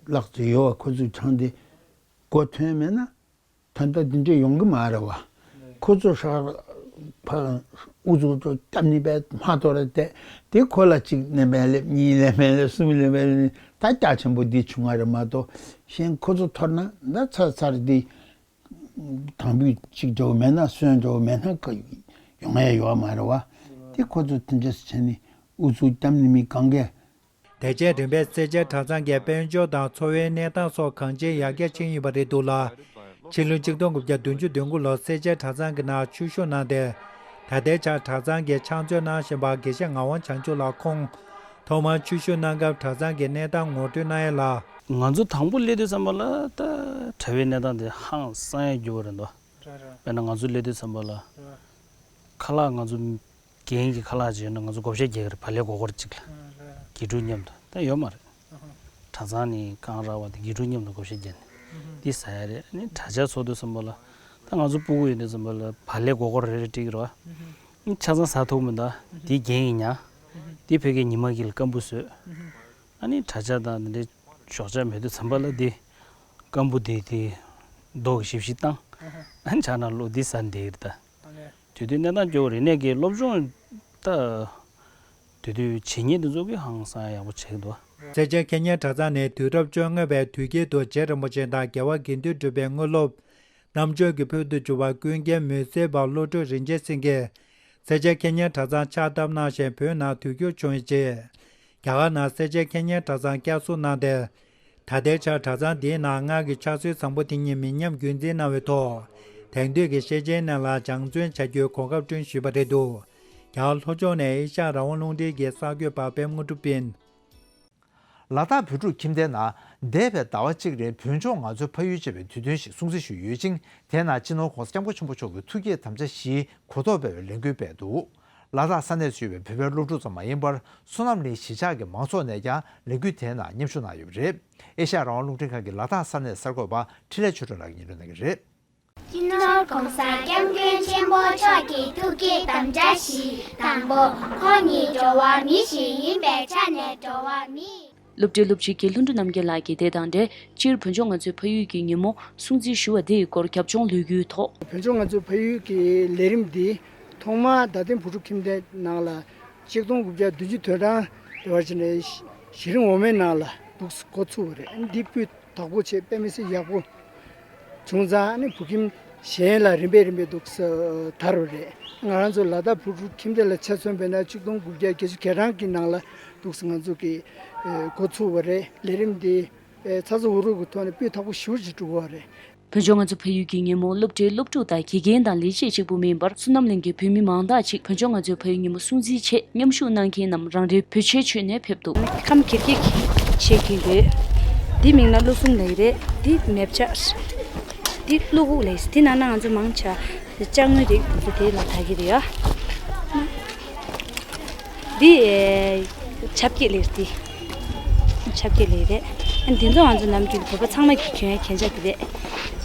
བ་ལག་ཏུ་ཡོད་པ་ཁོ་ཚོས་ཆང་དེ་གོ་ཐོན་མེད་ན་ད་ལྟ་འདི་འདྲ་ཡོང་གི་མ་རེད་བ། ཁོ་ཚོ་ཧྲག་ཕ་ཨུ་ཚུགས་ཚོ་སྟབས་ནི་པའི་མ་གཏོགས་རེད་དེ། དེ་ཁོ་ལ་གཅིག་ནས་མེད་ལེབ་གཉིས་ལས་མེད་ལེབ་གསུམ་ལས་མེད་ལེབ་ད་རྒྱ་ཆེན་པོ་འདི་བྱུང་བ་རེད་མ་གཏོགས། གཞན་ཁོ་ཚོ་ཐོར་ན་ད་ཚར་ཚར་འདི། དང་པོའི་གཅིག་འདྲ་བོ་མེད་ན་སོན་འདྲ་བོ་མེད་ན་ཁ་ཡོང་ཡ་ཡོད་མ་རེད་བ། དེ་ཁོ་ཚོ་དེ་འདྲ་བྱས་ནས་ཨུ་ཚུགས་གཏམ་ནི་མི་གང་གས། དེ་རྗེས་རིམ་པས་སེར་བྱེས་གྲྭ་ཚང་གི་དཔལ་འབྱོར་དང་འཚོ་བའི་གནས་སྟངས་སོགས་གང་ཅིར་ཡར་རྒྱས་ཕྱིན་ཡོད་པ་རེད་འདུག་ལ། ཕྱི་ལོ་ཆིག་སྟོང་དགུ་བརྒྱ་བདུན་ཅུ་དོན་དགུ་ལོར་སེར་བྱེས་གྲྭ་ཚང་གི་ནང་ཆོས་ཞུགས་གནང་སྟེ། ད་ལྟའི་ཆར་གྲྭ་ཚང་གི་ཕྱག་མཛོད་གནང་བཞིན་པ་དགེ་བཤེས་ངག་དབང་བྱང་ཆུབ་ལགས་ཁོང་། ཐོག་མར་ཆོས་ཞུགས་གནང་སྐབས་གྲྭ་ཚང་གི་གནས་སྟངས་ངོ་སྤྲོད་གནང་ཡས་ལ། ང་ཚོ་དང་པོ་སླེབས་དུས་ཙམ་པ་ལ་ད་གྲྭ་བའི་གནས་སྟངས་དེ་ཧང་སང་ཡ་རྒྱུ་བ་རེད་འདུག། རེད་རེད། དཔེར་ན་ང་ཚོ་སླེབས་དུས་ཙམ་པ་ལ། རེད། ཁ་ལག་ང་ཚོ་རྒན་གྱི་ཁ་ལག་ཅིག་ཡོད་ན་ང་ཚོ་བགོ་བཤའ་རྒྱག་གི་རེད། བག་ལེབ་སྒོར་སྒོར་གཅིག་ལ། ཨ་རེད། དགེ་ཕྲུག་མཉམ་དུ་ད་ཡོད་མ་རེད། ཨ་ཧ། གྲྭ་ཚང་ནས་རྐང་རག་པ་དེ་དགེ་ཕྲུག་མཉམ་དུ་བགོ་བཤའ་རྒྱག་ནས་འདི་ཟ་ཡ་རེད། ཨ་ནི་གྲྭ་ཆས་ཚོགས་དུས་ཙམ་པ་ལ་ད་ང་ཚོ་སྤུ་གུ་ཡོད་དུས་ཙམ་པ་ལ་བག་ལེབ་སྒོར་སྒོར་རེ་རེ་སྤྲད་ཀྱི་རེད་བ། ཨ་ནི་ཆ་ཚང་ཟ་ཐུབ་མི་འདུག། དེ་རྒན་གྱིས་ཉར། དེ་ཕ་གིར་ཉི་མ་གཅིག་ལ་སྐམ་པོ་བཟོས། ཨ་ནི་གྲྭ་ཆས་དང་དེ་འདྲའི་ཞོགས་ཇ་མེད་དུས་ཙམ་པ་ལ་དེ་སྐམ་པོ་དེ་དེ་རྡོ་གིས་ཞིབ་ཞིབ་བཏང་། ཨ་ནི་ཇ་ནང་བླུགས་དེ་ཟ་བསྡད་ཀྱི་རེད་ད། དེ་དུས་གནས་སྟངས་སྐྱོ་བོ་རེད། ནས་ཀྱི་སློབ་སྦྱོང་ད་དེ་དུས་བྱེད་མཁན་དེ་ཚོ་གིས་ཧང་སང་ཡག་པོ་བྱེད་ཀྱི་འདུག། སེར་བྱེས་ཁེ་ཉན་གྲྭ་ཚང་ནི་དུས་རབས་བཅོ་ལྔ་པའི་དུས་དཀྱིལ་དུ་རྗེ་རིན་པོ་ཆེ་དང་རྒྱལ་བ་དགེ་འདུན་གྲུབ་པའི་དངོས་སློབ། རྣམ་དཔྱོད་ཀྱི་ཕུལ་དུ་བྱུང་བ་ཀུན་མཁྱེན་མུན་སེལ་བ་བློ་གྲོས་རིན་ཆེན་སེང་གེས་སེར་བྱེས་ཁེ་ཉན་གྲྭ་ཚང་ཕྱག་བཏབ་གནང་ཞིང་བོད་ནང་དུས་འགྱུར་བྱུང་རྗེས། རྒྱ་གར་ནང་སེར་བྱེས་ཁེ་ཉན་གྲྭ་ཚང་བསྐྱར་གསོ་གནང་སྟེ། ད་ལྟའི་ཆར་གྲྭ་ཚང་འདིའི་ནང་སྔར་གྱི་ཕྱག་སྲོལ་བཟང་པོ་དེ་ཉིད་མི་ཉམས་རྒྱུན་འཛིན་གནང་བའི་ཐོག་དེང་དུས་ཀྱི་ཤེས་བྱའི་གནས་ལ་སྦྱང་བརྩོན་བྱ་རྒྱུའི་གོ་སྐབས་བསྐྲུན་ཞུས་པ་རེད་འདུག། རྒྱ་གར་ལྷོ་ཕྱོགས་ནས་ཨེ་ཤ་ཡ་རང་དབང་རླུང་འཕྲིན་གྱི་གསར་འགོད་པ་པད་དངོས་གྲུབ་ཡིན། ལ་དྭགས་བོད་ཕྲུག་ཁྱིམ་སྡེའི་ནང་ འདས་པའི་ཟླ་བ་གཅིག་རིང་བོད་ལྗོངས་ང་ཚོའི་ཕ་ཡུལ་ཅེས་པའི་དུས་སྟོན་ཞིག་སྲུང་བརྩི་ཞུས་ཡོད་ཅིང་། དེའི་ནང་སྤྱི་ནོར་༸གོང་ས་༸སྐྱབས་མགོན་ཆེན་པོ་མཆོག་གི་ཐུགས་བསྐྱེད་དམ་བཅའ་བཞིའི་གོ་རྟོགས་སྤེལ་བའི་ལས་འགུལ་སྤེལ་འདུག་ལ་དྭགས་ས་གནས་སུ་ཡོད་པའི་བོད་པའི་སློབ་ཕྲུག་ཙམ་མ་ཡིན་པར། བསོད་ནམས་གླིང་གཞིས་ཆགས་ཀྱི་མང་ཚོགས་ནས་ཀྱང་ལས་འགུལ་དེའི་ནང་མཉམ་ཞུགས་གནང་ཡོད་པ་རེད། ཨེ་ཤ་ཡ་རང་དབང་རླུང་འཕྲིན་ཁང་གི་ལ་དྭགས་ས་གནས་གསར་འགོད་པ་འཕྲིན་ལས་ཆོས་སྒྲོན་ལགས་ཀྱིས་སྙན་སྒྲོན་གནང་གི་རེད། སྤྱི་ནོར་༸གོང་ས་༸སྐྱབས་མགོན་ཆེན་པོ་མཆོག་གི་ཐུགས་བསྐྱེད་དམ་བཅའ་བཞི། དང་པོ། ཁོང་ཉིད་འགྲོ་བ་མི་ཞིག་ཡིན་པའི་ཆ་ནས་འགྲོ་བ་མི། སློབ་གྲྭའི་སློབ་སྤྱི་རྒན་ལྷུན་གྲུབ་རྣམ་རྒྱལ་ལགས་ཀྱིས་དེ་དང་འབྲེལ། སྤྱིར་བོད་ལྗོངས་ང་ཚོའི་ཕ་ཡུལ་གྱི་ཉིན་མོ་སྲུང་བརྩི་ཞུ་བ་དེ་ཡི་སྐོར་རྒྱབ་ལྗོངས་ལས་འགུལ་ཐོག་བོད་ལྗོངས་ང་ཚོའི་ཕ་ཡུལ་གྱི་ལས་རིམ་འདི་ཐོག་མར་རྡ་སྟེང་བུ་ཕྲུག་ཁྱིམ་སྡེ་ནང་ལ་གཅིག་སྟོང་དགུ་བརྒྱ་བདུན་ཅུ་དོན་གྲངས་དེ་བར་ཕྱིན་ནས་གཞི་རིམ་འོག་མའི་ནང་ལ་འདུག་འགོ་ཚུགས་པ་རེད། འདི་སྤུས་དག་པོ་བྱས། དཔེ་མི་སྲིད་ཡག་པོ་བྱུང་ཙང་། ཨ་ནི་བོད་ཁྱིམ་གཞན་ལ་རིམ་པས་རིམ་པས་འདུག་སེ་དར་བ་རེད། ང་རང་ཚོ་ལ་དྭགས་བུ་ཕྲུག་ཁྱིམ་སྡེ་ལ་ཆ་མཚོན་པ་ཡིན་ན་གཅིག་སྟོང་དགུ་བརྒྱ་བརྒྱད་ཅུ་གྱ་གྲངས་ཀྱི་ནང་ལ་འདུག་སེ་ང་ཚོ་གིས་འགོ་ཚུགས་པ་རེད། ལས་རིམ་འདི་ཚ་ཚ་འུར་འུར་གྱི་ཐོག་ནས་སྤུས་དག་པོ་ཞེ་པོ་ཅིག་གྲུབ་པ་རེད། བོད་ལྗོངས་ང་ཚོ་ཕ་ཡུལ་གྱི་ཉིན་མོ་སློབ་གྲྭའི་སློབ་ཕྲུག་དང་དགེ་རྒན་དང་ལས་བྱེད་གཅིག་པུ་མིན་པར། བསོད་ནམས་གླིང་གི་བོད་མི་མང་དག་ཅིག་བོད་ལྗོངས་ང་ཚོའི་ཕ་ཡུལ་ཉིན་མོ་སྲུང་བརྩིའི་ཆེད་མཉམ་ཞུགས་གནང་མཁན་རྣམས་རང་རེའི་བོད་ཆས་མཆོད་ནས་ཕེབས་འདུག་ཁམས་དགེ་རྒྱས་ཀྱིས་བྱེད་ཀྱི་ཡོད། འདི་མིང་ལ་བློ་སྲུང་ལབ་ཀྱི་རེད། འདི་མེ་སྦྱར། འདི་བློ་ཁུག་ལབ་ཀྱི། འདི་ནང་ན་ང་ཚོ་མང་ཆེ་ལྕགས་དངུལ་རིགས་དེ་ཚོ་དེ་ལ་ད་གི་རེད་ཡ། འདི་ཨེ་ཆབ་སྐྱེས་ལབ་ཀྱི་རེད། ཆབ་སྐྱེས་ལབ་ཀྱི་རེད། ཨ་འདི་ཚོ་ང་ཚོ་ནམ་རྒྱུན་བོད་པ་ཚང་མ་གིས་གྱོན་ཡ་གྱོན་ཆས་དེ་རེད།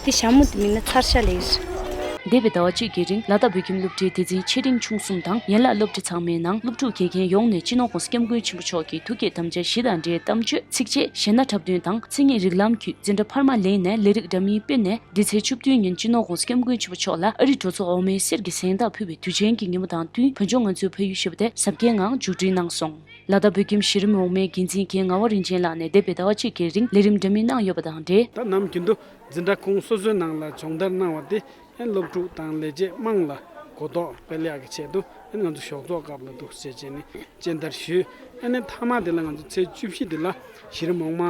འདི་ཞྭ་མོ་དེ་མིང་ལ་ཚར་ཤ་ལབ་ཀྱི་རེད། འདས་པའི་ཟླ་བ་གཅིག་གི་རིང་ལ་དྭགས་བོད་ཁྱིམ་སློབ་གྲྭའི་སྡེ་ཚན་ཆེ་འབྲིང་ཆུང་གསུམ་དང་ཡན་ལག་སློབ་གྲྭ་ཚང་མའི་ནང་སློབ་ཕྲུག་དགེ་རྒན་ཡོངས་ནས་སྤྱི་ནོར་༸གོང་ས་༸སྐྱབས་མགོན་ཆེན་པོ་མཆོག་གི་ཐུགས་བསྐྱེད་དམ་བཅའ་བཞི་དང་འབྲེལ་གཏམ་བརྗོད། ཚིགས་བཅད། གཞས་སྣ་འཁྲབ་སྟོན་དང་མཚན་ཉིད་རིགས་ལམ་བརྒྱུད་འཛིན་གྲྭ་འཕར་མ་ལེན་ནས་ལས་རིགས་འདྲ་མིན་སྤེལ་ནས། འདི་ཚེས་བཅུ་བདུན་ཉིན་སྤྱི་ནོར་༸གོང་ས་༸སྐྱབས་མགོན་ཆེན་པོ་མཆོག་ལ་ཨ་རིའི་གྲོས་ཚོགས་འོག་མའི་གསེར་གྱི་གཟེངས་རྟགས་ཕུལ་བའི་དུས་ཆེན་གྱི་ཉིན་མོ་དང་བསྟུན། བོད་ལྗོངས་ང་ཚོའི་ཕ་ཡུལ་ཞེས་པ་དེ་གཟབ་རྒྱས་ངང་མཇུག་སྒྲིལ་གནང་སོང་། ལ་དྭགས་བོད་ཁྱིམ་གཞི་རིམ་འོག་མའི་འགན་འཛིན་རྒན་ངག་དབང་རིན་ཆེན་ལགས་ནས་འདས་པའི་ཟླ་བ་གཅིག་གི་རིང་ལས་རིམ་འདྲ་མིན་གནང་ཡོད་པ་དང་འབྲེལ། ད་ནམ་རྒྱུན་དུ་འཛིན་གྲྭ་ཁོངས་སོ་སོའི་ནང་ལ་སྦྱོང་བརྡར་གནང་བ་དེ། ཨེ་སློབ་ཕྲུག་དང་ལས་བྱེད་དམངས་ལ་གོ་རྟོགས་སྤེལ་ཡག་གི་ཆེད་དུ། ཨེ་ང་ཚོ་ཞོགས་ཚོགས་སྐབས་ལ་འདུག་སེ་བྱས་བྱས་ནས་སྦྱོང་བརྡར་ཞུས། ཨ་ནི་མཐའ་མ་དེ་ལ་ང་ཚོ་ཚེས་བཅུ་བཞི་དེ་ལ་གཞི་རིམ་འོག་མ་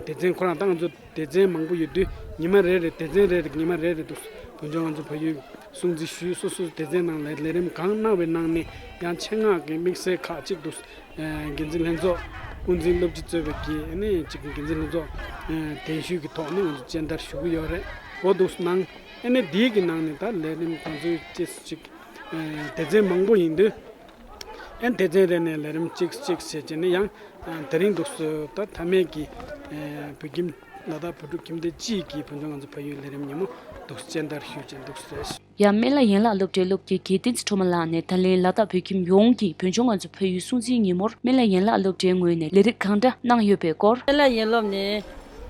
སྡེ་ཚན་ཁོ་རང་དང་། ང་ཚོ་སྡེ་ཚན་མང་པོ་ཡོད་དུས་ཉི་མ་རེ་རེ། སྡེ་ཚན་རེ་རེ་ཉི་མ་རེ་རེ་འདུག་བོད་ལྗོངས་ང་ཚོ་ཕ་ཡུལ་སྲུང་བརྩི་ཞུས། སོ་སོའི་སྡེ་ཚན་ནང་ལ་ལས་རིམ་གང་གནང་བའི་ནང་ནས་ཡང་ཆེད་མངགས་ཀྱི་དམིགས་བསལ་ཁག་ཅིག་འདུག་འགན་འཛིན་ལྷན་ཚོགས་དབུ་འཛིན་སློབ་སྤྱི་གཙོས་པའི་གི་ཨ་ནི་ཅིག་འགན་འཛིན་ལྷན་ཚོགས་གདན་ཞུས་ཀྱི་ཐོག་ནས་ང་ཚོ་སྦྱོང་བརྡར་ཞུ་གི་ཡོད་རེད། འོ་འདུག་སེ་གནང་། ཨ་ནི་འདིའི་གི་ནང་ནས་ད་ལས་རིམ་གང་ཚོད་ཅིག་སྡེ་ཚན་མང་པོ་ཡིན་དུས། ཨ་ནི་སྡེ་ཚན་རེ་ནས་ལས་རིམ་གཅིག་གཅིག་བྱས་བྱས་ནས་ཡང་དེ་རིང་འདུག་སེ་ད་མཐའ་མའི་གི་བོད་ཁྱིམ་ལ་དྭགས་བོད་ཕྲུག་ཁྱིམ་སྡེ་སྤྱི་ཡི་གི་བོད་ལྗོངས་ང་ཚོ་ཕ་ཡུལ་ལས་རིམ་ཉིན་མོ་འདུག་སེ་སྦྱོང་བརྡར་ཞུས་བྱས་འདུག་སེ། ཡང་སྨན་བླ་ཡན་ལག་སློབ་གྲྭའི་སློབ་དགེ་རྒན་བསྟན་འཛིན་སྒྲོལ་མ་ལགས་ནས་ད་ལན་ལ་དྭགས་བོད་ཁྱིམ་ཡོངས་ཀྱིས་བོད་ལྗོངས་ང་ཚོ་ཕ་ཡུལ་སྲུང་བརྩིའི་ཉིན་མོར་སྨན་བླ་ཡན་ལག་སློབ་གྲྭའི་ངོས་ནས་ལས་རིགས་གང་འདྲ་གནང་ཡོད་པའི་སྐོར། སྨན་བླ་ཡན་ལག་ནས་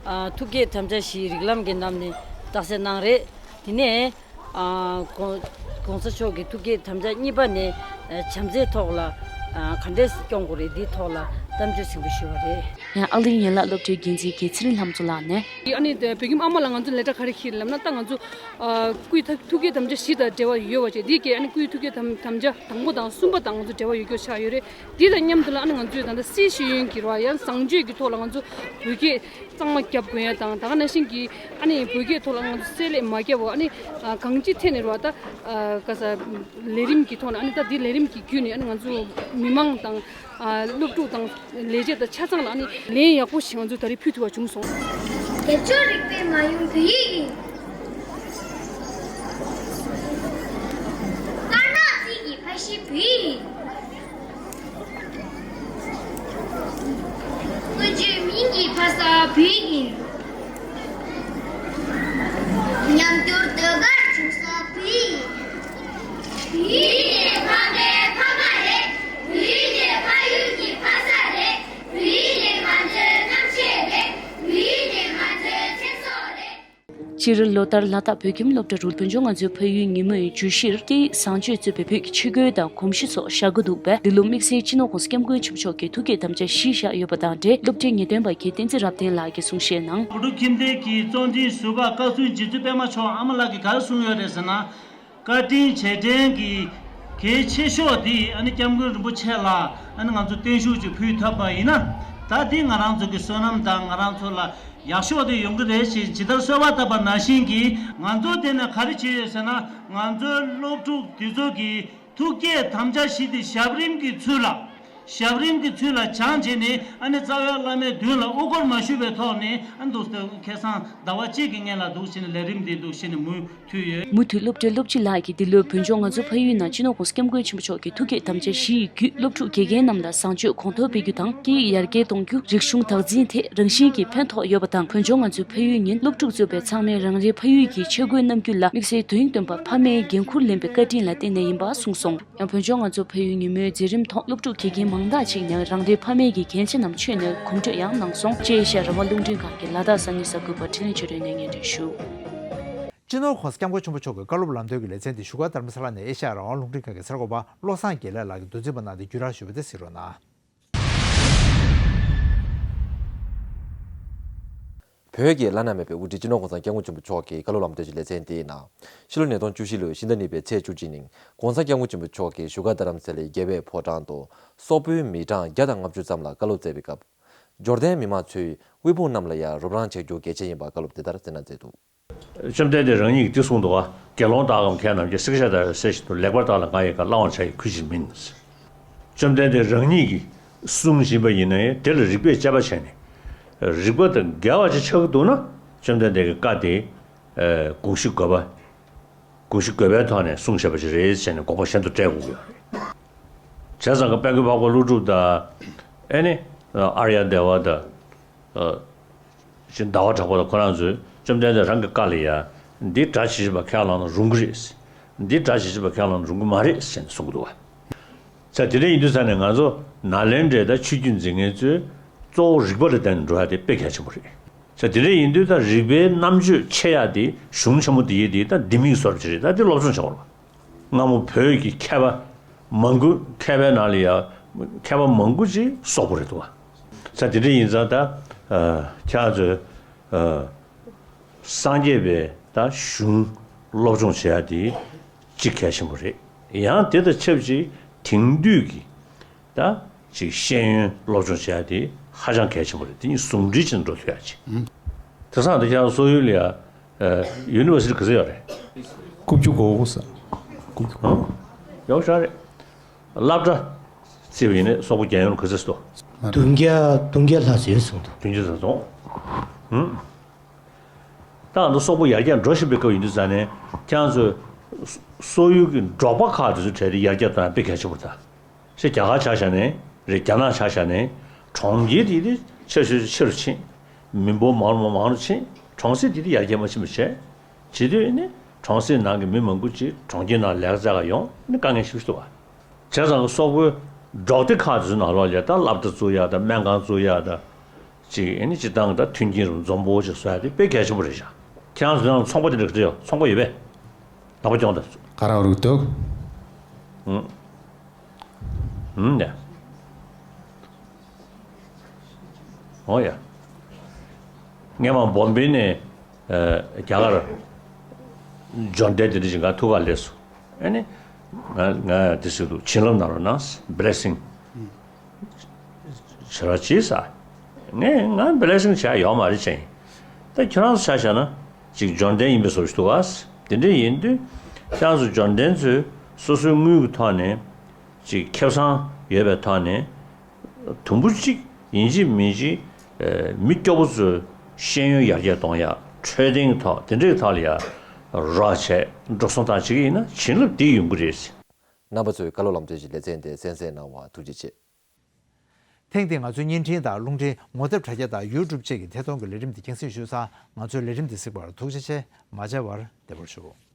ཨ་ཐུགས་བསྐྱེད་དམ་བཅའ་བཞིའི་རིགས་ལམ་གྱི་ནང་ནས་རྟགས་གསལ་གནང་རེད། དེ་ནས་ཨ་༸གོང་༸གོང་ས་མཆོག་གི་ཐུགས་བསྐྱེད་དམ་བཅའ་གཉིས་པ་ནས་ཨ་བྱམས་བརྩེའི་ཐོག་ལ་ཨ་ག་འདྲས་སྐྱོང་དགོས་རེད། འདིའི་ཐོག་ལ་གཏམ་བརྗོད་ཟིན་པོ་ཞུས་པ་རེད། ཡང་ཨག་གླིང་ཡན་ལག་སློབ་གྲྭའི་འགན་འཛིན་རྒན་ཚེ་རིང་ལྷ་མཚོ་ལགས་ནས། ཨ་ནི་བོད་ཁྱིམ་ཨ་མ་ལ་ང་ཚོ་ལས་ཀ་ག་རེ་འཁྱེར་ལབ་ན། ད་ང་ཚོ་ཨ་སྐུའི་ཐུགས་བསྐྱེད་དམ་བཅའ་བཞི་དང་འབྲེལ་བ་ཡོད་པ་བྱས། འདི་གས་ཨ་ནི་སྐུའི་ཐུགས་བསྐྱེད་དམ་དམ་བཅའ་དང་པོ་དང་གསུམ་པ་དང་ང་ཚོ་འབྲེལ་བ་ཡོད་རྒྱུ་ཆགས་ཡོད་རེད། འདི་དང་མཉམ་དུ་ལ་ཨ་ནི་ང་ཚོས་ད་ལྟ་སྲིད་ཞུ་ཡོན་གྱི་རོགས་ཡང་བཟང་སྤྱོད་ཀྱི་ཐོག་ལ་ང་ཚོ་བོད་སྐད་གཙང་མ་རྒྱབ་དགོས་ཡ་དང་། ད་ག་ནང་བཞིན་གྱི་ཨ་ནི་བོད་སྐད་ཐོག་ལ་ང་ཚོ་བསྲེ་ལྷད་མ་རྒྱབ་པ། ཨ་ནི་ཨ་གང་ཅིའི་ཐད་ནས་རོགས་ད་ཨ་ག་ས་ལས་རིམ་གྱི་ཐོག་ནས། ཨ་ནི་ད་འདི་ལས་རིམ་གྱི་བརྒྱུད་ནས་ཨ་ནི་ང་ཚོ་མི་མང་དང་། ཨ་སློབ་ཕྲུག་དང་ལས་བྱེད་དང་ཆ་ཚང་ལ་ཨ་ནི་ལན་ཡག་པོ་ཞིག་ང་ཚོས་ད་རེས་ཕུལ་ཐུབ་པ་བྱུང་སོང་། སྒྱུ་རྩལ་རིག་པའི་མ་ཡུམ་བོད་ཡིག་ཡིན། དཀར་ནག་རྩིས་ཀྱི་ཕ་གཞིས་བོད་ཡིག་ཡིན། དངུལ་ཆུའི་མིང་གི་ཕ་ས་བོད་ཡིག་ཡིན། ཉམས་འགྱུར་ཟློས་གར་བྱུང་ས་བོད་ཡིག་ཡིན། བོད་ཡིག་ནི་ཕ་མའི་ཕ་མ་རེད། བོད་ཡིག་ནི་ཕ་ཡུལ་གྱི་ཕ་ས་རེད། བོད་ཡིག་ནི་ང་ཚོའི་རྣམ་ཤེས་རེད། བོད་ཡིག་ནི་ང་ཚོའི་ཚེ་སྲོག་རེད། སྤྱིར་ལོ་ལྟར་ལ་དྭགས་བོད་ཁྱིམ་སློབ་གྲྭ་རུ་བོད་ལྗོངས་ང་ཚོའི་ཕ་ཡུལ་ཉིན་མོའི་བརྗོད་གཞིར་སྐད་ཡིག་བཟང་སྤྱོད་གཙོས་པའི་བོད་ཀྱི་ཆས་གོས་དང་གོམས་གཤིས་སོགས་བཞག་གི་འདུག་པས། འདི་ལོ་དམིགས་བསལ་སྤྱི་ནོར་༸གོང་ས་༸སྐྱབས་མགོན་ཆེན་པོ་མཆོག་གི་ཐུགས་བསྐྱེད་དམ་བཅའ་བཞི་བཞག་ཡོད་པ་དང་འབྲེལ། སློབ་གྲྭའི་ངེས་སྟོན་པ་རྒན་བསྟན་འཛིན་རབ་བརྟན་ལགས་ཀྱིས་གསུང་བཤད་གནང་། བོད་ཕྲུག་ཁྱིམ་སྡེ་གི་གཙོ་འཛིན་ཟུར་པ་བཀའ་ཟུར་རྗེ་བཙུན་པད་མ་མཆོག་ཨ་མ་ལགས་ཀྱིས་ག་རེ་གསུངས་ཡོད་རེད་ཟེར་ན། བཀའ་དྲིན་རྗེས་དྲན་གྱི་གལ་ཆེ་ཤོས་འདི་ཨ་ནི་སྐྱབས་མགོན་རིན་པོ་ཆེ་ལ་ཨ་ནི་ང་ཚོ་བརྟན་བཞུགས་ཅིག་ཕུལ་ཐུབ་པ་ཡིན་ན། ད་འདི་ང་རང་ཚོ་གི་བསོད་ནམས་དང་ང་རང་ཚོ་ལ་ཡག་ཤོས་དེ་ཡོང་གི་རེད་ཅེས་ཇི་ལྟར་གསོལ་བ་བཏབ་པ་ནང་བཞིན་གྱིས། ང་ཚོ་དེ་ནས་ག་རེ་བྱས་ཡོད་ཟེར་ན། ང་ཚོའི་སློབ་ཕྲུག་དེ་ཚོ་གི་ཐུགས་བསྐྱེད་དམ་བཅའ་བཞི་དེ་ཞབས་རིམ་གྱི་ཚུལ་ལ་ ཞབས་རིམ་གྱི་ཚུལ་ལ་སྦྱངས་བྱས་ནས་ཨ་ནི་རྩ་བའི་བླ་མའི་མདུན་ལ་དབུ་སྐོར་མ་ཞུས་པའི་ཐོག་ནས་ཨ་ནི་འདུག་སེ་ཁ་སང་ཟླ་བ་གཅིག་གི་སྔོན་ལ་འདུག་བྱས་ནས་ལས་རིམ་འདི་འདུག་བྱས་ནས་མུ་མཐུད་ཡོད། མུ་མཐུད་སློབ་གྲྭའི་སློབ་སྤྱི་ལགས་ཀྱིས་འདི་ལོའི་བོད་ལྗོངས་ང་ཚོའི་ཕ་ཡུལ་ནང་སྤྱི་ནོར་༸གོང་ས་༸སྐྱབས་མགོན་ཆེན་པོ་མཆོག་གི་ཐུགས་བསྐྱེད་དམ་བཅའ་བཞི་ཡི་བརྒྱུད་སློབ་ཕྲུག་དགེ་རྒན་རྣམས་ལ་བཟང་སྤྱོད་གོང་མཐོར་སྤེལ་རྒྱུ་དང་སྐད་ཡིག་ཡར་རྒྱས་གཏོང་རྒྱུ། རིག་གཞུང་བདག་འཛིན་ཐད་རང་བཞིན་གྱི་ཕན་ཐོགས་ཡོད་པ་དང་། བོད་ལྗོངས་ང་ཚོའི་ཕ་ཡུལ་ཉིན་སློབ་ཕྲུག་གཙོས་པའི་ཚང་མས་རང་རེའི་ཕ་ཡུལ་གྱི་ཆས་གོས་བསྣམས་རྒྱུ་ལ་དམིགས་བསལ་དོན་སྟོན་པ་ཕ་མའི་འགན་འཁུར་ལེན་པའི་བཀའ་དྲིན་ལ་བརྟེན་ནས་ཡིན་པ་གསུངས་སོང་། ཡང་བོད་ལྗོངས་ང་ཚོ་ཕ་ཡུལ་ཉིན་མོའི་མཛད་རིམ་ཐོག་སློབ་ཕྲུག་དགེ་རྒན་མང་དག་ཅིག་ནས་རང་རེའི་ཕ་མེས་ཀྱི་རྒྱན་ཆ་རྣམས་མཆོད་ནས་གོམ་བགྲོད་ཡང་གནང་སོང་། ཅེས་ཨེ་ཤ་ཡ་རང་དབང་རླུང་འཕྲིན་ཁང་གི་ལ་དྭགས་གསར་རྙིང་གསར་འགོད་པ་འཕྲིན་ལས་ཆོས་སྒྲོན་ནས་སྙན་སྒྲོན་ཞུ། སྤྱི་ནོར་༸གོང་ས་༸སྐྱབས་མགོན་ཆེན་པོ་མཆོག་གི་བཀའ་སློབ་ལམ་སྟོན་གྱི་ལེ་ཚན་འདི་བཞུགས་སྒར་རྡ་རམ་ས་ལ་ནས་ཨེ་ཤ་ཡ་རང་དབང་རླུང་འཕྲིན་ཁང་གི་གསར་འགོད་པ་བློ་བཟང་དགེ་ལེགས་ལགས་ཀྱིས་མདོ་འཛིན་པ་གནང་སྟེ་བརྒྱུད་བསྒྲགས་ཞུས་པ་དེ་གཟིགས་རོགས་གནང་། བོད་ཀྱི་བླ་ན་མེད་པའི་དབུ་ཁྲིད་སྤྱི་ནོར་༸གོང་ས་༸སྐྱབས་མགོན་ཆེན་པོ་མཆོག་གི་བཀའ་སློབ་ལམ་སྟོན་གྱི་ལེ་ཚན་དེའི་ནང་། ཕྱི་ལོ་ཉིས་སྟོང་བཅུ་བཞི་ལོའི་ཕྱི་ཟླ་གཉིས་པའི་ཚེས་བཅུ་གཅིག་ཉིན་༸གོང་ས་༸སྐྱབས་མགོན་ཆེན་པོ་མཆོག་གིས་བཞུགས་སྒར་རྡ་རམ་ས་ལའི་རྒྱལ་བའི་ཕོ་བྲང་དུ་སོག་པོའི་མི་གྲངས་བརྒྱ་དང་ལྔ་བཅུ་ཙམ་ལ་བཀའ་སློབ་སྩལ་བའི་སྐབས། འབྱོར་ལྡན་མི་མང་ཚོས་དབུལ་ཕོངས་རྣམས་ལ་ཡང་རོགས་རམ་བྱ་རྒྱུ་གལ་ཆེ་ཡིན་པ་བཀའ་སློབ་དེ་ལྟར་སྩལ་གནང་མཛད་འདུག། བཅོམ་ལྡན་འདས་རང་ཉིད་ཀྱིས་འདི་གསུངས་འདུག་བ། དགེ་སློང་དག་གམ་མཁས་རྣམས་ཀྱིས། སྲེག་བྱ་ལྟར་གསལ་བཞིན་དུ། ལེགས་པར་བརྟགས་ལ་ང་ཡི་བཀའ། བླང་བར་བྱ་ཡི་གུས་ཕྱིར་མིན། བཅོམ་ལྡན་འདས་རང་ཉིད་ཀྱིས་གསུང་བཞིན་པ་ཡིན་ན་ཡང་དེ་ལ་རིགས་པས་དཔྱད་པ་བྱས་ནས། རིགས་པ་དང་འགལ་བ་ཅིག་ཆགས་ཀྱི་འདུག་ན། བཅོམ་ལྡན་འདས་ཀྱི་བཀའ་དེ་དགོངས་གཞི་དགོས་པ། དགོངས་གཞི་དགོས་པའི་ཐོག་ནས་གསུངས་བཞག་པ་ཞིག་རེད་ཟེར་ནས་དགོངས་པ་གཞན་དུ་བཀྲལ་དགོས་ཀྱི་ཡོད་རེད། བྱས་ཙང་ཀ་དཔལ་མགོན་འཕགས་པ་ཀླུ་སྒྲུབ་དང་། ཨེ་ནི། ཨརྱ་དེ་བ་དང་། ཨ། ཅིག་ཟླ་བ་གྲགས་པ་དང་ཁོ་རང་ཚོས་བཅོམ་ལྡན་འདས་རང་གི་བཀའ་ལ་ཡ། འདི་སྒྲ་ཇི་བཞིན་པ་ཁས་བླངས་ན་རུང་གི་རེད། འདི་སྒྲ་ཇི་བཞིན་པ་ཁས་བླངས་ན་རུང་གི་མ་རེད་ཟེར་ནས་གསུང་གི་འདུག་བ། ས་དེ་འདྲ་ཡིན་དུས་ས་ནས་ང་ཚོ་ནཱ་ལེནྡྲའི་ད་ཆོས་བརྒྱུད་འཛིན་མཁན་ཚོས་གཙོ་བོ་རིགས་པ་ལ་བརྟེན་ནས་འགྲོ་ཡ་དེ་དཔེ་གལ་ཆེན་པོ་རེད། ས་དེ་འདྲ་ཡིན་དུས་ད་རིགས་པའི་རྣམ་དཔྱོད་ཆེ་ཡ་དེ་གཞུང་ཆེན་མོ་འདི་ཡི་དེ་ད་ལྡེ་མིག་བཟོ་འདྲ་ཅིག་རེད། ད་དེ་སློབ་སྦྱོང་བྱ་དགོས་རེད། སྔ་མོ་བོད་ཀྱི་མཁས་པ་མང་པོ་མཁས་པའི་ནང་ལ་ཡ་མཁས་པ་མང་པོ་ཅིག་སོག་པོ་རེད་འདུག་བ། ས་དེ་འདྲ་ཡིན་ཙང་ད་ཁྱེད་ཚོས་སངས་རྒྱས་པའི་ད་གཞུང་སློབ་སྦྱོང་བྱེད་ཡ་དེ་གཅིག་གལ་ཆེན་པོ་རེད། ཡང་དེ་དང་ཆབས་ཅིག་དེང་དུས་ཀྱི་ད་ཅིག་ཤེས་ཡོན་སློབ་སྦྱོང་བྱེད་ཡ་དེ་ཧ་ཅང་གལ་ཆེན་པོ་རེད། དེ་གཉིས་ཟུང་འབྲེལ་བྱས་ནས་འགྲོ་ཐུབ་ཡ་ཅིག། དེང་སང་དེ་ཁྱེད་རང་སོག་ཡུལ་ལ་ཡ་ཡུ་ནི་ཝར་སི་ཊི་ག་ཚོད་ཡོད་རེད། དགུ་བཅུ་གོ་དགུ་ས། དགུ་བཅུ་གོ་དགུ། ཡོད་ཤག་རེད། སློབ་གྲྭ་བརྩིས་པ་ཡིན་ན་སོག་པོ་རྒྱལ་ཡོངས་ལ་ག་ཚོད་འདུག། བདུན་བརྒྱ་བདུན་བརྒྱ་ལྷག་ཙམ་ཡོད་གསུངས་འདུག། བདུན་བརྒྱ་ཙམ་འདུག། ཧུམ། ད་ང་ཚོ་སོག་པོ་ཡར་རྒྱས་འགྲོ་བཞིན་པའི་སྐབས་ཡིན་དུས་ཙང་ནས་ཁྱེད་རང་ཚོས་སོག་ཡུལ་གྱི་འབྲོག་པ་ཁག་དེ་ཚོའི་གྲས་དེ་ཡར་རྒྱས་གཏོང་ཡ་དཔེ་གལ་ཆེན་པོ་རེད་ད། ཅེས་རྒྱ་གར་ཆ་བཞག་ནས་རེད། རྒྱ་ནག་ཆ་བཞག་ནས་གྲོང་ཁྱེར་དེ་དེ་ཆེ་ཤོས་ཆེ་རུ་ཕྱིན། མི་འབོར་མང་རུ་མང་རུ་ཕྱིན། གྲོང་གསེབ་དེ་དེ་ཡར་རྒྱས་མ་ཕྱིན་པ་བྱས། བྱེད་དུས་ནི་གྲོང་གསེབ་ནང་གི་མི་མང་པོ་ཅིག་གྲོང་ཁྱེར་ནང་ལས་ཀ་བཙལ་ག་ཡོང་ནི་དཀའ་ངལ་ཞེ་པོ་ཞིག་འདུག་བ། བྱས་ཙང་སོག་པོའི་འབྲོག་སྡེ་ཁག་དེ་ཚོའི་ནང་ལོགས་ལ་ད་སློབ་གྲྭ་བཙུགས་ཡ་དང་སྨན་ཁང་བཙུགས་ཡ་དང་། ཅིག་ཨེ་ནི་སྤྱིར་བཏང་གི་ད་མཐུན་རྐྱེན་རུ་འཛོམས་པོ་ཅིག་བཟོ་ཡ་དེ་དཔེ་གལ་ཆེན་པོ་རེད་ཤག། ཁྱེད་རང་ཚོ་ནང་ཚོང་པ་དེ་འདྲ་ག་ཚོད་ཡོད། ཚོང་པ་ཡོད་པས། ནག་པོ་གྱོང་དང་། ག་རང་རུ་འདུག། ཨུམ། ཨུམ་ཡ། འོ་ཡ། སྔས་མ་བོམ་བེ་ནས་རྒྱ་གར་འབྱོར་ལྡན་དེ་འདྲ་ཞིག་ང་ཐུག་ག་སླེབས་སོང་། ཨ་ནི། ང་ང་དེ་ཟེར་འདུག། བྱིན་རླབས་གནང་རོགས་གནང་། བྷི་ལེ་སིང་། བྱེད་རོགས་གྱིས་ས། ངས་ང་བྷི་ལེ་སིང་བྱས་ཡོད་མ་རེད་ཅིང་། ད་ཁྱོད་རང་ཚོ་ཆ་བཞག་ན་ཅིག་འབྱོར་ལྡན་ཡིན་པའི་བཟོ་ཞིག་འདུག་ག། དེ་འདྲ་ཡིན་དུས་ཁྱེད་རང་ཚོ་འབྱོར་ལྡན་ཚོས་སོ་སོའི་དངུལ་གྱི་ཐོག་ནས་ཅིག་ཁེ་བཟང་ཡོད་པའི་ཐོག་ནས། དུམ་བུ་གཅིག་ཡིན་གཅིག་མིན་གཅིག། ཨེ། མི་སྐྱོ་པོ་ཚོའི་ཤེས་ཡོན་ཡར་རྒྱས་གཏོང་ཡ། འཕྲོད་བསྟེན་གྱི་ཐོག་དེ་འདྲའི་ཐོག་ལ་ཡ་རོགས་བྱས་འགྲོ་སོང་བཏང་བྱེད་ཀྱི་ཡིན་ན་བྱིན་རླབས་འདི་ཡོང་གི་རེད། རྣམ་པ་ཚོས་བཀའ་སློབ་ལམ་སྟོན་གྱི་ལེ་ཚན་དེ་གསན་གཟིགས་གནང་བར་ཐུགས་རྗེ་ཆེ། ཐེངས་འདིའི་ང་ཚོའི་བརྙན་འཕྲིན་དང་རླུང་འཕྲིན་ངོ་དེབ་དྲ་རྒྱ་དང་ཡུ་ཊུབ་བཅས་ཀྱི་ཐད་གཏོང་གི་ལས་རིམ་འདི་རྒྱང་སྲིང་ཞུས་ཚར། ང་ཚོའི་ལས་རིམ་འདི་གཟིགས་པར་ཐུགས་རྗེ་ཆེ། མ་མཇལ་བར་བདེ་པོར་བཞུགས།